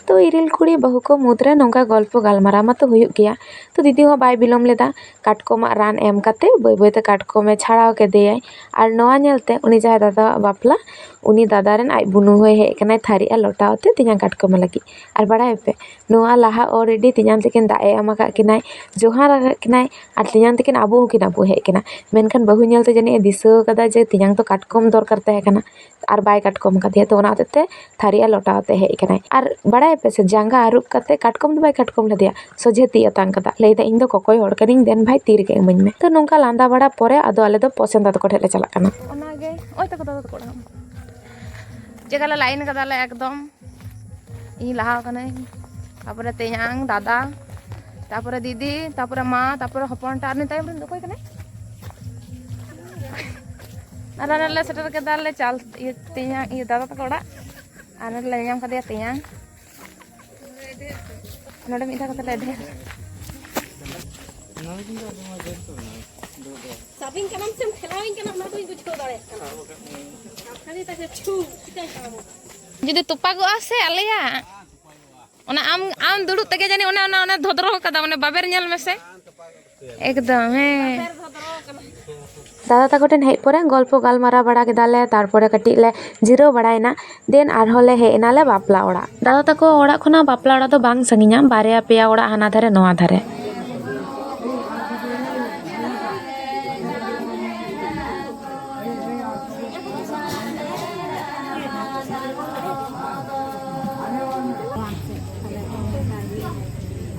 ᱛᱚ ᱤᱨᱤᱞ ᱠᱩᱲᱤ ᱵᱟᱹᱦᱩ ᱠᱚ ᱢᱩᱫᱽᱨᱮ ᱱᱚᱝᱠᱟ ᱜᱚᱞᱯᱚ ᱜᱟᱞᱢᱟᱨᱟᱣ ᱢᱟᱛᱚ ᱦᱩᱭᱩᱜ ᱜᱮᱭᱟ᱾ ᱛᱚ ᱫᱤᱫᱤ ᱦᱚᱸ ᱵᱟᱭ ᱵᱤᱞᱚᱢ ᱞᱮᱫᱟ, ᱠᱟᱴᱠᱚᱢᱟᱜ ᱨᱟᱱ ᱮᱢ ᱠᱟᱛᱮ ᱵᱟᱹᱭ ᱵᱟᱹᱭᱛᱮ ᱠᱟᱴᱠᱚᱢᱮ ᱪᱷᱟᱲᱟᱣ ᱠᱮᱫᱮᱭᱟᱭ᱾ ᱟᱨ ᱱᱚᱣᱟ ᱧᱮᱞᱛᱮ ᱩᱱᱤ ᱡᱟᱦᱟᱸᱭ ᱫᱟᱫᱟᱣᱟᱜ ᱵᱟᱯᱞᱟ, ᱩᱱᱤ ᱫᱟᱫᱟ ᱨᱮᱱ ᱟᱡ ᱵᱩᱱᱩ ᱦᱚᱸᱭ ᱦᱮᱡ ᱟᱠᱟᱱᱟᱭ ᱛᱷᱟᱹᱨᱤ ᱟᱨ ᱞᱚᱴᱟ ᱟᱛᱮ ᱛᱮᱧᱟᱝ ᱠᱟᱴᱠᱚᱢ ᱞᱟᱹᱜᱤᱫ᱾ ᱟᱨ ᱵᱟᱲᱟᱭᱟᱯᱮ, ᱱᱚᱣᱟ ᱞᱟᱦᱟ already ᱛᱮᱧᱟᱝ ᱛᱟᱹᱠᱤᱱ ᱫᱟᱜ ᱮ ᱮᱢ ᱟᱠᱟᱫ ᱠᱤᱱᱟᱭ, ᱡᱚᱦᱟᱨ ᱟᱠᱟᱫ ᱠᱤᱱᱟᱭ, ᱟᱨ ᱛᱮᱧᱟᱝ ᱛᱟᱹᱠᱤᱱ ᱟᱹᱵᱩᱜ ᱦᱚᱸᱠᱤᱱ ᱟᱹᱵᱩᱜ ᱦᱮᱡ ᱠᱟᱱᱟ᱾ ᱢᱮᱱᱠᱷᱟᱱ ᱵᱟᱹᱦᱩ ᱧᱮᱞᱛᱮ ᱡᱟᱹᱱᱤᱡ ᱮ ᱫᱤᱥᱟᱹ ᱟᱠᱟᱫᱟ ᱡᱮ ᱛᱮᱧᱟᱝ ᱫᱚ ᱠᱟᱴᱠᱚᱢ ᱫᱚᱨᱠᱟᱨ ᱛᱟᱦᱮᱸ ᱠᱟᱱᱟ, ᱟᱨ ᱵᱟᱭ ᱠᱟᱴᱠᱚᱢ ᱠᱟᱫᱮᱭᱟ᱾ ᱛᱚ ᱚᱱᱟ ᱦᱚᱛᱮᱡ ᱛᱮ ᱛᱷᱟᱹᱨᱤ ᱟᱨ ᱞᱚᱴᱟ ᱟᱛᱮ ᱦᱮᱡ ᱠᱟᱱᱟᱭ᱾ ᱟᱨ ᱵᱟᱲᱟᱭᱟᱯᱮ ᱥᱮ, ᱡᱟᱸᱜᱟ ᱟᱹᱨᱩᱵ ᱠᱟᱛᱮ ᱠᱟᱴᱠᱚᱢ ᱫᱚ ᱵᱟᱭ ᱠᱟᱴᱠᱚᱢ ᱞᱮᱫᱮᱭᱟ, ᱥᱚᱡᱷᱮ ᱛᱤ ᱟᱛᱟᱝ ᱠᱟᱫᱟ᱾ ᱞᱟᱹᱭᱫᱟ, "ᱤᱧ ᱫᱚ ᱠᱚᱠᱚᱭ ᱦᱚᱲ ᱠᱟᱹᱱᱟᱹᱧ, ᱫᱮᱱ ᱵᱷᱟᱭ ᱛᱤ ᱨᱮᱜᱮ ᱤᱢᱟᱹᱧ ᱢᱮ᱾" ᱛᱚ ᱱᱚᱝᱠᱟ ᱞᱟᱸᱫᱟ ᱵᱟᱲᱟ ᱯᱚᱨᱮ ᱟᱫᱚ ᱟᱞᱮ ᱫᱚ ᱯᱚᱥᱮᱱ ᱫᱟᱫᱟ ᱛᱟᱠᱚ ᱴᱷᱮᱡ ᱞᱮ ᱪᱟᱞᱟᱜ ᱠᱟᱱᱟ᱾ ᱚᱱᱟᱜᱮ, ᱚᱭ ᱛᱟᱠᱚ ᱫᱟᱫᱟ ᱛᱟᱠᱚ ᱚᱲᱟᱜ᱾ ᱪᱮᱠᱟ ᱞᱮ ᱞᱟᱭᱤᱱ ᱠᱟᱫᱟᱞᱮ ᱮᱠᱫᱚᱢ᱾ ᱤᱧ ᱞᱟᱦᱟ ᱠᱟᱹᱱᱟᱹᱧ, ᱛᱟᱯᱚᱨᱮ ᱛᱮᱧᱟᱝ, ᱫᱟᱫᱟ, ᱛᱟᱯᱚᱨᱮ ᱫᱤᱫᱤ, ᱛᱟᱯᱚᱨᱮ ᱢᱟ, ᱛᱟᱯᱚᱨᱮ ᱦᱚᱯᱚᱱ ᱴᱟ᱾ ᱟᱨ ᱩᱱᱤ ᱛᱟᱭᱚᱢ ᱨᱮᱱ ᱫᱚ ᱚᱠᱚᱭ ᱠᱟᱱᱟᱭ? ᱟᱨ ᱟᱞᱮ ᱞᱮ ᱥᱮᱴᱮᱨ ᱠᱮᱫᱟ ᱞᱮ ᱪᱟᱞ ᱤᱭᱟᱹ ᱛᱮᱭᱟᱝ ᱤᱭᱟᱹ ᱫᱟᱫᱟ ᱛᱟᱠᱚ ᱚᱲᱟᱜ᱾ ᱟᱨ ᱱᱚᱰᱮ ᱞᱮ ᱧᱟᱢ ᱠᱟᱫᱮᱭᱟ ᱛᱮᱭᱟᱝ᱾ ᱱᱚᱰᱮ ᱢᱤᱫ ᱫᱷᱟᱣ ᱠᱟᱛᱮ ᱞᱮ ᱰᱷᱮᱨ᱾ ᱥᱟᱵᱤᱧ ᱠᱟᱱᱟᱢ ᱥᱮᱢ ᱴᱷᱮᱞᱟᱣᱤᱧ ᱠᱟᱱᱟ, ᱚᱱᱟ ᱵᱟᱹᱧ ᱵᱩᱡᱷᱟᱹᱣ ᱫᱟᱲᱮᱭᱟᱜ ᱠᱟᱱᱟ᱾ ᱠᱟᱛᱷᱟ ᱫᱚ ᱛᱟᱦᱮᱸ ᱪᱷᱩ, ᱪᱤᱠᱟᱹᱧ ᱠᱟᱱᱟ? ᱡᱩᱫᱤ ᱛᱚᱯᱟᱜᱚᱜᱼᱟ ᱥᱮ ᱟᱞᱮᱭᱟᱜ, ᱚᱱᱟ ᱟᱢ, ᱟᱢ ᱫᱩᱲᱩᱵ ᱛᱮᱜᱮ ᱡᱟᱹᱱᱤᱡ ᱚᱱᱟ, ᱚᱱᱟ, ᱚᱱᱟ ᱫᱷᱚᱫᱨᱚ ᱠᱟᱫᱟ, ᱚᱱᱟ ᱵᱟᱵᱮᱨ ᱧᱮᱞ ᱢᱮᱥᱮ᱾ ᱮᱠᱫᱚᱢ, ᱦᱮᱸ᱾ ᱫᱟᱫᱟ ᱛᱟᱠᱚ ᱴᱷᱮᱱ ᱦᱮᱡ ᱯᱚᱨᱮ ᱜᱚᱞᱯᱚ ᱜᱟᱞᱢᱟᱨᱟᱣ ᱵᱟᱲᱟ ᱠᱮᱫᱟᱞᱮ, ᱛᱟᱨᱯᱚᱨᱮ ᱠᱟᱹᱴᱤᱡ ᱞᱮ ᱡᱤᱨᱟᱹᱣ ᱵᱟᱲᱟᱭᱮᱱᱟ᱾ ᱫᱮᱱ ᱟᱨᱦᱚᱸ ᱞᱮ ᱦᱮᱡ ᱮᱱᱟᱞᱮ ᱵᱟᱯᱞᱟ ᱚᱲᱟᱜ᱾ ᱫᱟᱫᱟ ᱛᱟᱠᱚ ᱚᱲᱟᱜ ᱠᱷᱚᱱᱟᱜ ᱵᱟᱯᱞᱟ ᱚᱲᱟᱜ ᱫᱚ ᱵᱟᱝ ᱥᱟᱺᱜᱤᱧᱟ, ᱵᱟᱨᱭᱟ ᱯᱮᱭᱟ ᱚᱲᱟᱜ ᱦᱟᱱᱟ ᱫᱷᱟᱨᱮ ᱱᱚᱣᱟ ᱫᱷᱟᱨᱮ᱾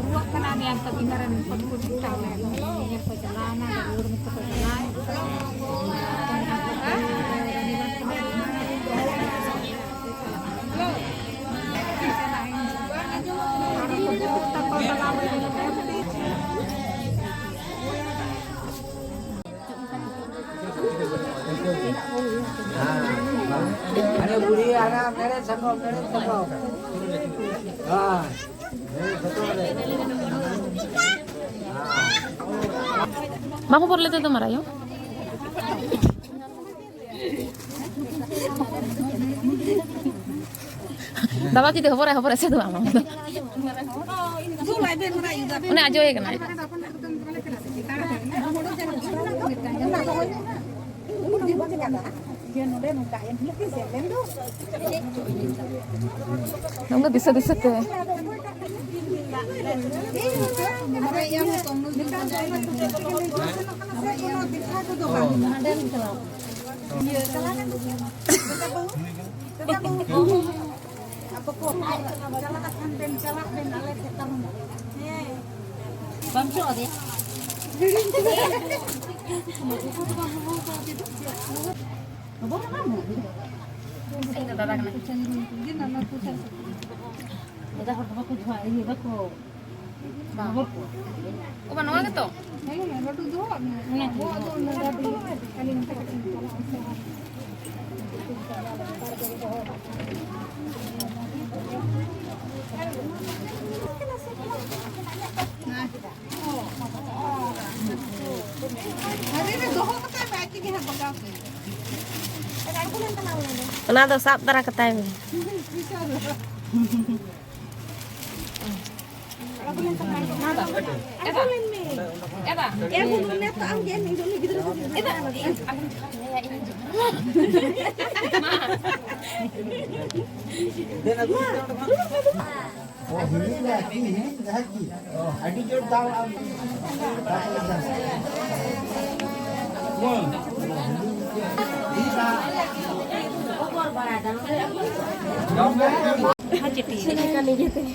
ᱨᱩᱣᱟᱹᱜ ᱠᱟᱱᱟ ᱧᱮᱞ ᱛᱟᱹᱠᱤᱱ ᱨᱮᱱ ᱯᱟᱹᱴᱷᱩᱣᱟᱹ ᱴᱷᱤᱠ ᱴᱷᱟᱠ ᱞᱮ ᱧᱮᱞ ᱠᱚ ᱪᱟᱞᱟᱣᱱᱟ, ᱨᱩᱣᱟᱹᱲ ᱢᱮ ᱛᱟᱠᱚ ᱪᱟᱞᱟᱣ᱾ अरे बूढ़ी आना मेरे संग, मेरे संग। हाँ। ᱵᱟᱢ ᱦᱚᱵᱚᱨ ᱞᱮᱫᱮ ᱫᱚ ᱢᱟᱨᱟᱭᱳ᱾ ᱫᱟᱫᱟ ᱡᱩᱫᱤ ᱦᱚᱵᱚᱨᱟᱭ, ᱦᱚᱵᱚᱨᱟᱭ ᱥᱮ ᱫᱚ ᱵᱟᱝ? ᱚᱱᱮ ᱟᱡᱚᱭᱮ ᱠᱟᱱᱟᱭ᱾ ᱱᱚᱝᱠᱟ ᱫᱤᱥᱟᱹ ᱫᱤᱥᱟᱹ ᱛᱮ᱾ ᱵᱟᱢ ᱪᱚᱜ ᱟᱫᱮᱭᱟ? ᱤᱧ ᱫᱚ ᱫᱟᱫᱟ ᱠᱟᱱᱟᱭ᱾ ᱫᱟᱫᱟ ᱦᱚᱲ ᱫᱚ ᱵᱟᱠᱚ ᱡᱚᱦᱟᱨ, ᱤᱭᱟᱹ ᱵᱟᱠᱚ ᱚ ᱵᱟ, ᱱᱚᱣᱟ ᱜᱮᱛᱚ? ᱚᱱᱟ ᱫᱚ ᱥᱟᱵ ᱛᱟᱨᱟ ᱠᱟᱛᱟᱭ ᱢᱮ᱾ ᱟᱹᱰᱤ ᱡᱳᱨ ᱫᱟᱢ᱾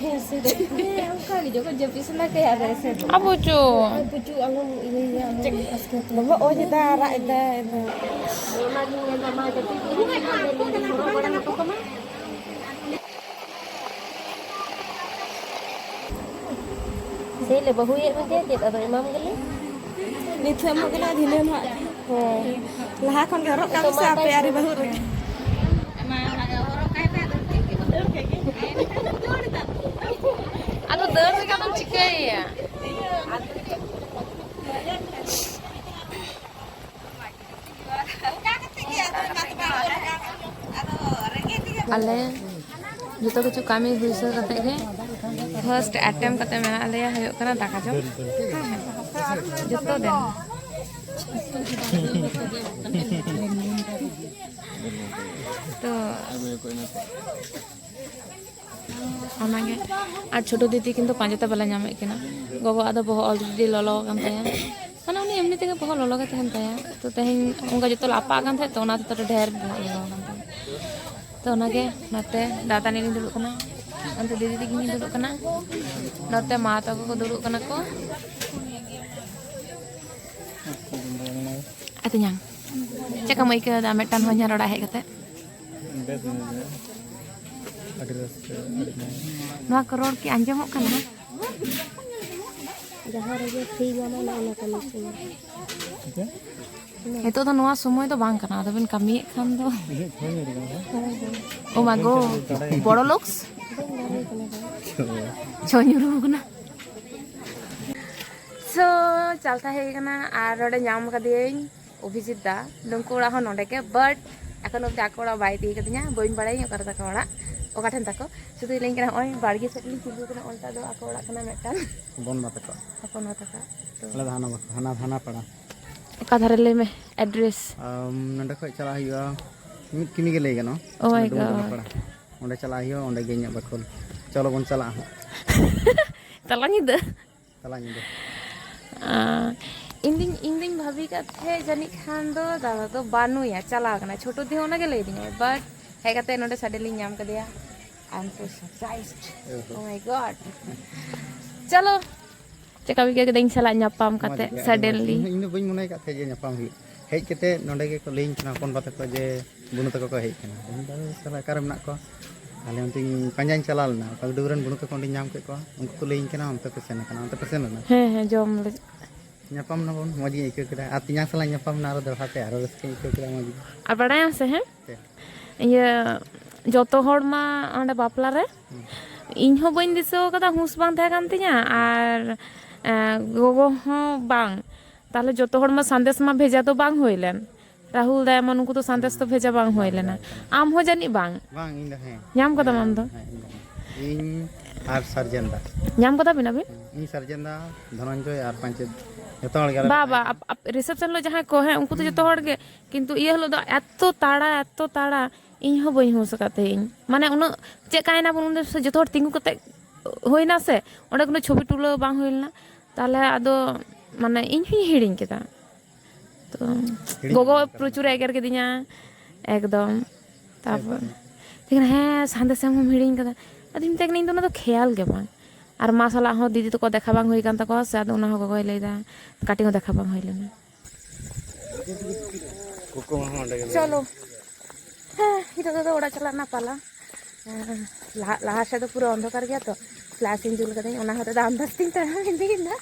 ᱚᱱᱠᱟ ᱜᱮ ᱡᱚᱠᱷᱚᱱ ᱡᱟᱹᱯᱤᱫ ᱥᱟᱱᱟ ᱠᱟᱭᱟ, ᱟᱫᱚ ᱮᱥᱮᱫ ᱟᱵᱚ ᱪᱚ᱾ ᱯᱩᱪᱩ ᱟᱞᱚᱢ ᱤᱭᱟᱹᱭᱟ, ᱟᱞᱚᱢ ᱟᱥᱠᱮᱛ᱾ ᱵᱟᱵᱟ ᱚᱡ ᱮᱫᱟ, ᱨᱟᱜ ᱮᱫᱟ ᱮᱠᱫᱚᱢ᱾ ᱚᱱᱟ ᱜᱤᱧ ᱢᱮᱱᱫᱟ, ᱢᱟ ᱡᱟᱹᱯᱤᱫ ᱦᱚᱨᱚᱜ ᱵᱟᱲᱟ ᱠᱟᱠᱚ ᱠᱟᱱᱟ᱾ ᱥᱮᱭ ᱞᱮ ᱵᱟᱹᱦᱩᱭᱮᱫ ᱢᱮᱜᱮ, ᱪᱮᱫ ᱟᱫᱚ ᱮᱢᱟᱢ ᱜᱮᱞᱮ᱾ ᱱᱤᱛ ᱦᱚᱸ ᱮᱢᱚᱜ ᱠᱟᱱᱟ, ᱫᱷᱤᱱᱟᱹᱱ ᱦᱟᱸᱜ᱾ ᱦᱮᱸ᱾ ᱞᱟᱦᱟ ᱠᱷᱚᱱ ᱜᱮ ᱦᱚᱨᱚᱜ ᱠᱟᱜ ᱢᱮᱥᱮ ᱟᱯᱮ ᱟᱹᱣᱨᱤ ᱵᱟᱹᱦᱩ ᱨᱮᱜᱮ᱾ ᱟᱫᱚ ᱫᱟᱹᱲ ᱨᱮᱜᱮ ᱟᱫᱚᱢ ᱪᱤᱠᱟᱹᱭᱮᱭᱟ? ᱟᱞᱮ ᱡᱚᱛᱚ ᱠᱤᱪᱷᱩ ᱠᱟᱹᱢᱤ ᱦᱩᱭ ᱥᱟᱹᱛ ᱠᱟᱛᱮ ᱜᱮ first attempt ᱠᱟᱛᱮ ᱢᱮᱱᱟᱜ ᱞᱮᱭᱟ, ᱦᱩᱭᱩᱜ ᱠᱟᱱᱟ ᱫᱟᱠᱟ ᱡᱚᱢ᱾ ᱦᱮᱸ, ᱦᱮᱸ᱾ ᱡᱚᱛᱚ ᱫᱤᱱ᱾ ᱛᱚ ᱚᱱᱟᱜᱮ᱾ ᱟᱨ ᱪᱷᱳᱴᱳ ᱫᱤᱫᱤ ᱠᱤᱱᱛᱩ ᱯᱟᱸᱡᱟ ᱛᱮ ᱵᱟᱞᱮ ᱧᱟᱢᱮᱫ ᱠᱤᱱᱟ᱾ ᱜᱚᱜᱚᱣᱟᱜ ᱫᱚ ᱵᱚᱦᱚᱜ already ᱞᱚᱞᱚ ᱟᱠᱟᱱ ᱛᱟᱭᱟ, ᱢᱟᱱᱮ ᱩᱱᱤ ᱮᱢᱱᱤ ᱛᱮᱜᱮ ᱵᱚᱦᱚᱜ ᱞᱚᱞᱚ ᱜᱮ ᱛᱟᱦᱮᱱ ᱛᱟᱭᱟ᱾ ᱛᱚ ᱛᱮᱦᱮᱧ ᱚᱱᱠᱟ ᱡᱚᱛᱚ ᱞᱮ ᱟᱯᱟᱜ ᱠᱟᱱ ᱛᱟᱦᱮᱸᱫ, ᱛᱚ ᱚᱱᱟ ᱦᱚᱛᱮᱡ ᱛᱮ ᱰᱷᱮᱨ ᱵᱚᱦᱚᱜ ᱞᱚᱞᱚ ᱟᱠᱟᱱ ᱛᱟᱭᱟ᱾ ᱛᱚ ᱚᱱᱟᱜᱮ ᱱᱚᱛᱮ ᱫᱟᱫᱟ ᱛᱟᱹᱱᱤᱡ ᱞᱤᱧ ᱫᱩᱲᱩᱵ ᱠᱟᱱᱟ, ᱚᱱᱛᱮ ᱫᱤᱫᱤ ᱛᱟᱹᱠᱤᱱ ᱠᱤᱱ ᱫᱩᱲᱩᱵ ᱠᱟᱱᱟ, ᱱᱚᱛᱮ ᱢᱟ ᱛᱟᱠᱚ ᱠᱚ ᱫᱩᱲᱩᱵ ᱠᱟᱱᱟ ᱠᱚ᱾ ᱟᱛᱤᱧᱟᱝ, ᱪᱮᱫ ᱞᱮᱠᱟᱢ ᱟᱹᱭᱠᱟᱹᱣ ᱮᱫᱟ ᱢᱤᱫᱴᱟᱝ ᱦᱚᱧᱦᱟᱨ ᱚᱲᱟᱜ ᱦᱮᱡ ᱠᱟᱛᱮ? ᱵᱮᱥ ᱜᱮ ᱵᱩᱡᱷᱟᱹᱜ ᱠᱟᱱᱟ᱾ ᱟᱹᱰᱤ ᱨᱟᱹᱥᱠᱟᱹ, ᱟᱹᱰᱤ ᱢᱚᱡᱽ᱾ ᱱᱚᱣᱟ ᱠᱚ ᱨᱚᱲ ᱠᱤ ᱟᱸᱡᱚᱢᱚᱜ ᱠᱟᱱᱟ? ᱡᱟᱦᱟᱸ ᱨᱮᱜᱮ ᱯᱷᱨᱤ ᱧᱟᱢᱟᱭ, ᱱᱚᱜᱼᱚ ᱱᱟ ᱠᱟᱹᱢᱤ ᱥᱚᱢᱚᱭ᱾ ᱱᱤᱛᱚᱜ ᱫᱚ ᱱᱚᱣᱟ ᱥᱚᱢᱚᱭ ᱫᱚ ᱵᱟᱝ ᱠᱟᱱᱟ, ᱟᱫᱚ ᱵᱤᱱ ᱠᱟᱹᱢᱤᱭᱮᱫ ᱠᱷᱟᱱ ᱫᱚ᱾ ᱦᱳᱭ, ᱦᱳᱭ᱾ ᱳ ᱢᱟ ᱜᱳ, ᱵᱚᱲᱚ ᱞᱳᱠᱥ᱾ ᱵᱟᱹᱧ ᱫᱟᱲᱮᱭᱟᱜ ᱠᱟᱱᱟ ᱜᱳ᱾ ᱪᱷᱚ ᱧᱩᱨᱩ ᱠᱟᱱᱟ᱾ So, ᱪᱟᱞᱛᱟ ᱦᱮᱡ ᱠᱟᱱᱟ ᱟᱨ ᱱᱚᱰᱮ ᱧᱟᱢ ᱠᱟᱫᱮᱭᱟᱹᱧ ᱚᱵᱷᱤᱡᱤᱛ ᱫᱟ᱾ ᱱᱩᱠᱩ ᱚᱲᱟᱜ ᱦᱚᱸ ᱱᱚᱰᱮ ᱜᱮ, but ᱮᱠᱷᱚᱱ ᱚᱵᱫᱤ ᱟᱠᱚ ᱚᱲᱟᱜ ᱵᱟᱭ ᱤᱫᱤ ᱠᱟᱫᱤᱧᱟ, ᱵᱟᱹᱧ ᱵᱟᱲᱟᱭᱟᱹᱧ ᱚᱠᱟ ᱨᱮ ᱛᱟᱠᱚ ᱚᱲᱟᱜ, ᱚᱠᱟ ᱴᱷᱮᱱ ᱛᱟᱠᱚ᱾ ᱥᱩᱫᱷᱩ ᱞᱟᱹᱭᱟᱹᱧ ᱠᱟᱱᱟ, "ᱱᱚᱜᱼᱚᱭ ᱵᱟᱲᱜᱮ ᱥᱮᱫ ᱞᱤᱧ ᱛᱤᱸᱜᱩ ᱠᱟᱱᱟ, ᱚᱱᱴᱟ ᱫᱚ ᱟᱠᱚ ᱚᱲᱟᱜ ᱠᱟᱱᱟ ᱢᱤᱫᱴᱟᱝ, ᱦᱚᱯᱚᱱ ᱵᱟ ᱛᱟᱠᱚ᱾ ᱦᱚᱯᱚᱱ ᱵᱟ ᱛᱟᱠᱚ᱾ ᱛᱚ ᱟᱞᱮ ᱫᱚ ᱦᱟᱱᱟ ᱵᱟ-, ᱦᱟᱱᱟ, ᱦᱟᱱᱟ ᱯᱟᱲᱟ᱾ ᱚᱠᱟ ᱫᱷᱟᱨᱮ ᱞᱟᱹᱭ ᱢᱮ, address? ᱟᱢ, ᱱᱚᱸᱰᱮ ᱠᱷᱚᱡ ᱪᱟᱞᱟᱜ ᱦᱩᱭᱩᱜᱼᱟ, ᱢᱤᱫ ᱠᱤᱢᱤ ᱜᱮ ᱞᱟᱹᱭ ᱜᱟᱱᱚᱜᱼᱟ᱾ Oh my ᱰᱩᱢᱩᱨᱰᱩᱝ God. ᱯᱟᱲᱟ᱾ ᱚᱸᱰᱮ ᱪᱟᱞᱟᱜ ᱦᱩᱭᱩᱜᱼᱟ, ᱚᱸᱰᱮ ᱜᱮ ᱤᱧᱟᱹᱜ ᱵᱟᱠᱷᱳᱞ᱾ ᱪᱚᱞᱚ ᱵᱚᱱ ᱪᱟᱞᱟᱜᱼᱟ ᱦᱟᱸᱜ᱾ ᱛᱟᱞᱟ ᱧᱤᱫᱟᱹ? ᱛᱟᱞᱟ ᱧᱤᱫᱟᱹ᱾ ᱟᱸ, ᱤᱧ ᱫᱩᱧ, ᱤᱧ ᱫᱩᱧ ᱵᱷᱟᱵᱤ ᱠᱟᱫ ᱛᱟᱦᱮᱸᱫ ᱡᱟᱹᱱᱤᱡ ᱠᱷᱟᱱ ᱫᱚ ᱫᱟᱫᱟ ᱫᱚ ᱵᱟᱹᱱᱩᱭᱟ, ᱪᱟᱞᱟᱣ ᱠᱟᱱᱟᱭ᱾ ᱪᱷᱳᱴᱩ ᱫᱤ ᱦᱚᱸ ᱚᱱᱟ ᱜᱮ ᱞᱟᱹᱭ ᱫᱤᱧᱟᱭ, but ᱦᱮᱡ ᱠᱟᱛᱮ ᱱᱚᱰᱮ suddenly ᱧᱟᱢ ᱠᱟᱫᱮᱭᱟ᱾ I'm so surprised. ᱚ ᱦᱚᱸ᱾ Oh my God. ᱪᱚᱞᱚ, ᱪᱮᱠᱟ ᱵᱩᱡᱷᱟᱹᱣ ᱠᱮᱫᱟ ᱤᱧ ᱥᱟᱞᱟᱜ ᱧᱟᱯᱟᱢ ᱢᱚᱡᱽ ᱠᱟᱛᱮ ᱜᱮ, ᱟᱹᱰᱤ ᱢᱚᱡᱽ᱾ suddenly? ᱤᱧ ᱦᱚᱸ, ᱤᱧ ᱫᱚ ᱵᱟᱹᱧ ᱢᱚᱱᱮ ᱟᱠᱟᱫ ᱛᱟᱦᱮᱸᱫ ᱡᱮ ᱧᱟᱯᱟᱢ ᱦᱩᱭᱩᱜᱼᱟ᱾ ᱦᱮᱡ ᱠᱟᱛᱮ ᱱᱚᱰᱮ ᱜᱮᱠᱚ ᱞᱟᱹᱭᱟᱹᱧ ᱠᱟᱱᱟ, ᱦᱚᱯᱚᱱ ᱵᱟ ᱛᱟᱠᱚ ᱡᱮ ᱵᱩᱱᱩ ᱛᱟᱠᱚ ᱠᱚ ᱦᱮᱡ ᱠᱟᱱᱟ᱾ ᱤᱧ ᱫᱚ ᱥᱟᱞᱟ ᱚᱠᱟᱨᱮ ᱢᱮᱱᱟᱜ ᱠᱚᱣᱟ? ᱛᱟᱦᱞᱮ ᱚᱱᱛᱮᱧ ᱯᱟᱸᱡᱟᱧ ᱪᱟᱞᱟᱣ ᱞᱮᱱᱟ, ᱚᱠᱟ ᱰᱩᱵᱩᱨ ᱨᱮᱱ ᱵᱩᱱᱩ ᱛᱟᱠᱚ ᱚᱸᱰᱮᱧ ᱧᱟᱢ ᱠᱮᱫ ᱠᱚᱣᱟ᱾ ᱩᱱᱠᱩ ᱠᱚ ᱞᱟᱹᱭᱟᱹᱧ ᱠᱟᱱᱟ, "ᱚᱱᱛᱮ ᱯᱮ ᱥᱮᱱ ᱟᱠᱟᱱᱟ, ᱚᱱᱛᱮ ᱯᱮ ᱥᱮᱱ ᱞᱮᱱᱟ?" ᱦᱮᱸ, ᱦᱮᱸ, ᱡᱚᱢ ᱞᱟᱹᱜᱤᱫ᱾ ᱧᱟᱯᱟᱢ ᱱᱟᱵᱚᱱ, ᱢᱚᱡᱽ ᱜᱤᱧ ᱟᱹᱭᱠᱟᱹᱣ ᱠᱮᱫᱟ᱾ ᱟᱨ ᱛᱮᱧᱟᱝ ᱥᱟᱞᱟᱜ ᱧᱟᱯᱟᱢ ᱮᱱᱟ, ᱟᱨᱚ ᱫᱚᱦᱲᱟ ᱛᱮ ᱟᱨᱚ ᱨᱟᱹᱥᱠᱟᱹᱧ ᱟᱹᱭᱠᱟᱹᱣ ᱠᱮᱫᱟ, ᱢᱚᱡᱽ ᱜᱮ᱾ ᱟᱨ ᱵᱟᱲᱟᱭᱟᱢ ᱥᱮ, ᱦᱮᱸ? ᱪᱮᱫ? ᱤᱭᱟᱹ, ᱡᱚᱛᱚ ᱦᱚᱲ ᱢᱟ ᱚᱸᱰᱮ ᱵᱟᱯᱞᱟ ᱨᱮ, ᱦᱩᱸ᱾ ᱤᱧ ᱦᱚᱸ ᱵᱟᱹᱧ ᱫᱤᱥᱟᱹ ᱟᱠᱟᱫᱟ, ᱦᱩᱸᱥ ᱵᱟᱝ ᱛᱟᱦᱮᱸ ᱠᱟᱱ ᱛᱤᱧᱟᱹ᱾ ᱦᱩᱸ᱾ ᱟᱨ, ᱮ, ᱜᱚᱜᱚ ᱦᱚᱸ ᱵᱟᱝ᱾ ᱛᱟᱦᱞᱮ ᱡᱚᱛᱚ ᱦᱚᱲ ᱢᱟ ᱥᱟᱸᱫᱮᱥ ᱢᱟ ᱵᱷᱮᱡᱟ ᱫᱚ ᱵᱟᱝ ᱦᱩᱭ ᱞᱮᱱ᱾ ᱨᱟᱦᱩᱞ ᱫᱟ ᱮᱢᱚᱱ ᱩᱱᱠᱩ ᱫᱚ ᱥᱟᱸᱫᱮᱥ ᱫᱚ ᱵᱷᱮᱡᱟ ᱵᱟᱝ ᱦᱩᱭ ᱵᱟᱝ, ᱞᱮᱱᱟ᱾ ᱵᱟᱝ, ᱵᱟᱝ᱾ ᱟᱢ ᱦᱚᱸ ᱡᱟᱹᱱᱤᱡ ᱵᱟᱝ᱾ ᱵᱟᱝ, ᱤᱧ ᱫᱚ ᱦᱮᱸ᱾ ᱧᱟᱢ ᱠᱟᱫᱟᱢ ᱟᱢ ᱫᱚ? ᱦᱮᱸ, ᱤᱧ ᱫᱚ ᱦᱮᱸ᱾ ᱤᱧ ᱟᱨ ᱥᱟᱨᱡᱮᱱ ᱫᱟ᱾ ᱧᱟᱢ ᱠᱟᱫᱟ ᱵᱤᱱ ᱟᱹᱵᱤᱱ? ᱤᱧ, ᱥᱟᱨᱡᱮᱱ ᱫᱟ, ᱫᱷᱚᱱᱚᱱᱡᱚᱭ ᱟᱨ ᱯᱟᱧᱪᱮᱛ, ᱡᱚᱛᱚ ᱦᱚᱲ ᱜᱮ ᱟᱞᱮ ᱵᱟ, ᱫᱚ ᱵᱟ, ᱦᱮᱸ᱾ ᱟᱯ-, ᱟᱯ-, reception ᱦᱤᱞᱳᱜ ᱡᱟᱦᱟᱸᱭ ᱠᱚ, ᱦᱮᱸ, ᱩᱱᱠᱩ ᱫᱚ ᱡᱚᱛᱚ ᱦᱚᱲ ᱜᱮ, ᱠᱤᱱᱛᱩ ᱤᱭᱟᱹ ᱦᱤᱞᱳᱜ ᱫᱚ ᱮᱛᱚ ᱛᱟᱲᱟ, ᱮᱛᱚ ᱛᱟᱲᱟ, ᱤᱧ ᱦᱚᱸ ᱵᱟᱹᱧ ᱦᱩᱥ ᱟᱠᱟᱫ ᱛᱟᱦᱮᱸᱧ᱾ ᱢᱟᱱᱮ ᱩᱱᱟᱹᱜ ᱪᱮᱫ ᱠᱟᱭᱱᱟ ᱵᱚᱱ, ᱩᱱ ᱫᱚ ᱡᱚᱛᱚ ᱦᱚᱲ ᱛᱤᱸᱜᱩ ᱠᱟᱛᱮ ᱦᱩᱭᱱᱟ ᱥᱮ, ᱚᱸᱰᱮ ᱠᱳᱱᱳ ᱪᱷᱚᱵᱤ ᱛᱩᱞᱟᱹᱣ ᱵᱟᱝ ᱦᱩᱭ ᱞᱮᱱᱟ᱾ ᱛᱟᱦᱞᱮ ᱟᱫᱚ ᱢᱟᱱᱮ ᱤᱧ ᱦᱚᱸᱧ ᱦᱤᱲᱤᱧ ᱠᱮᱫᱟ᱾ ᱛᱚ ᱦᱤᱲᱤᱧ ᱜᱚᱜᱚ ᱠᱟᱱᱟ᱾ ᱯᱨᱚᱪᱩᱨ ᱮ ᱮᱜᱮᱨ ᱠᱤᱫᱤᱧᱟ ᱮᱠᱫᱚᱢ᱾ ᱛᱟᱨᱯᱚᱨ ᱦᱮᱸ᱾ ᱛᱤᱠᱤᱱ, "ᱦᱮᱸ, ᱥᱟᱸᱫᱮᱥ ᱮᱢ ᱦᱚᱸᱢ ᱦᱤᱲᱤᱧ ᱠᱟᱫᱟ?" ᱟᱫᱚᱧ ᱢᱮᱛᱟᱭ ᱠᱟᱱᱟ, "ᱤᱧ ᱫᱚ ᱚᱱᱟ ᱫᱚ ᱠᱷᱮᱭᱟᱞ ᱜᱮ ᱵᱟᱝ᱾" ᱟᱨ ᱢᱟ ᱥᱟᱞᱟᱜ ᱦᱚᱸ ᱫᱤᱫᱤ ᱛᱟᱠᱚ ᱫᱮᱠᱷᱟ ᱵᱟᱝ ᱦᱩᱭ ᱠᱟᱱ ᱛᱟᱠᱚᱣᱟ ᱥᱮ, ᱟᱫᱚ ᱚᱱᱟ ᱦᱚᱸ ᱜᱚᱜᱚᱭ ᱞᱟᱹᱭᱫᱟ, ᱠᱟᱹᱴᱤᱡ ᱦᱚᱸ ᱫᱮᱠᱷᱟ ᱵᱟᱝ ᱦᱩᱭ ᱞᱮᱱᱟ᱾ ᱠᱩᱠᱩ ᱢᱟ ᱦᱚᱸ ᱚᱸᱰᱮ ᱜᱮ ᱢᱮᱱᱟᱭᱟ᱾ ᱪᱚᱞᱚ᱾ ᱦᱮᱸ, ᱱᱤᱛᱚᱜ ᱫᱚ ᱚᱲᱟᱜ ᱪᱟᱞᱟᱜ ᱨᱮᱱᱟᱜ ᱯᱟᱞᱟ᱾ ᱦᱮᱸ, ᱞᱟᱦᱟ, ᱞᱟᱦᱟ ᱥᱮᱫ ᱫᱚ ᱯᱩᱨᱟᱹ ᱚᱱᱫᱷᱚᱠᱟᱨ ᱜᱮᱭᱟ ᱛᱚ, ᱯᱞᱟᱥ ᱤᱧ ᱡᱩᱞ ᱠᱟᱫᱟᱹᱧ, ᱚᱱᱟ ᱦᱚᱛᱮ ᱫᱚ ᱟᱢᱫᱟᱡ ᱛᱤᱧ ᱛᱟᱲᱟᱢ ᱤᱫᱤᱭᱮᱫᱟ᱾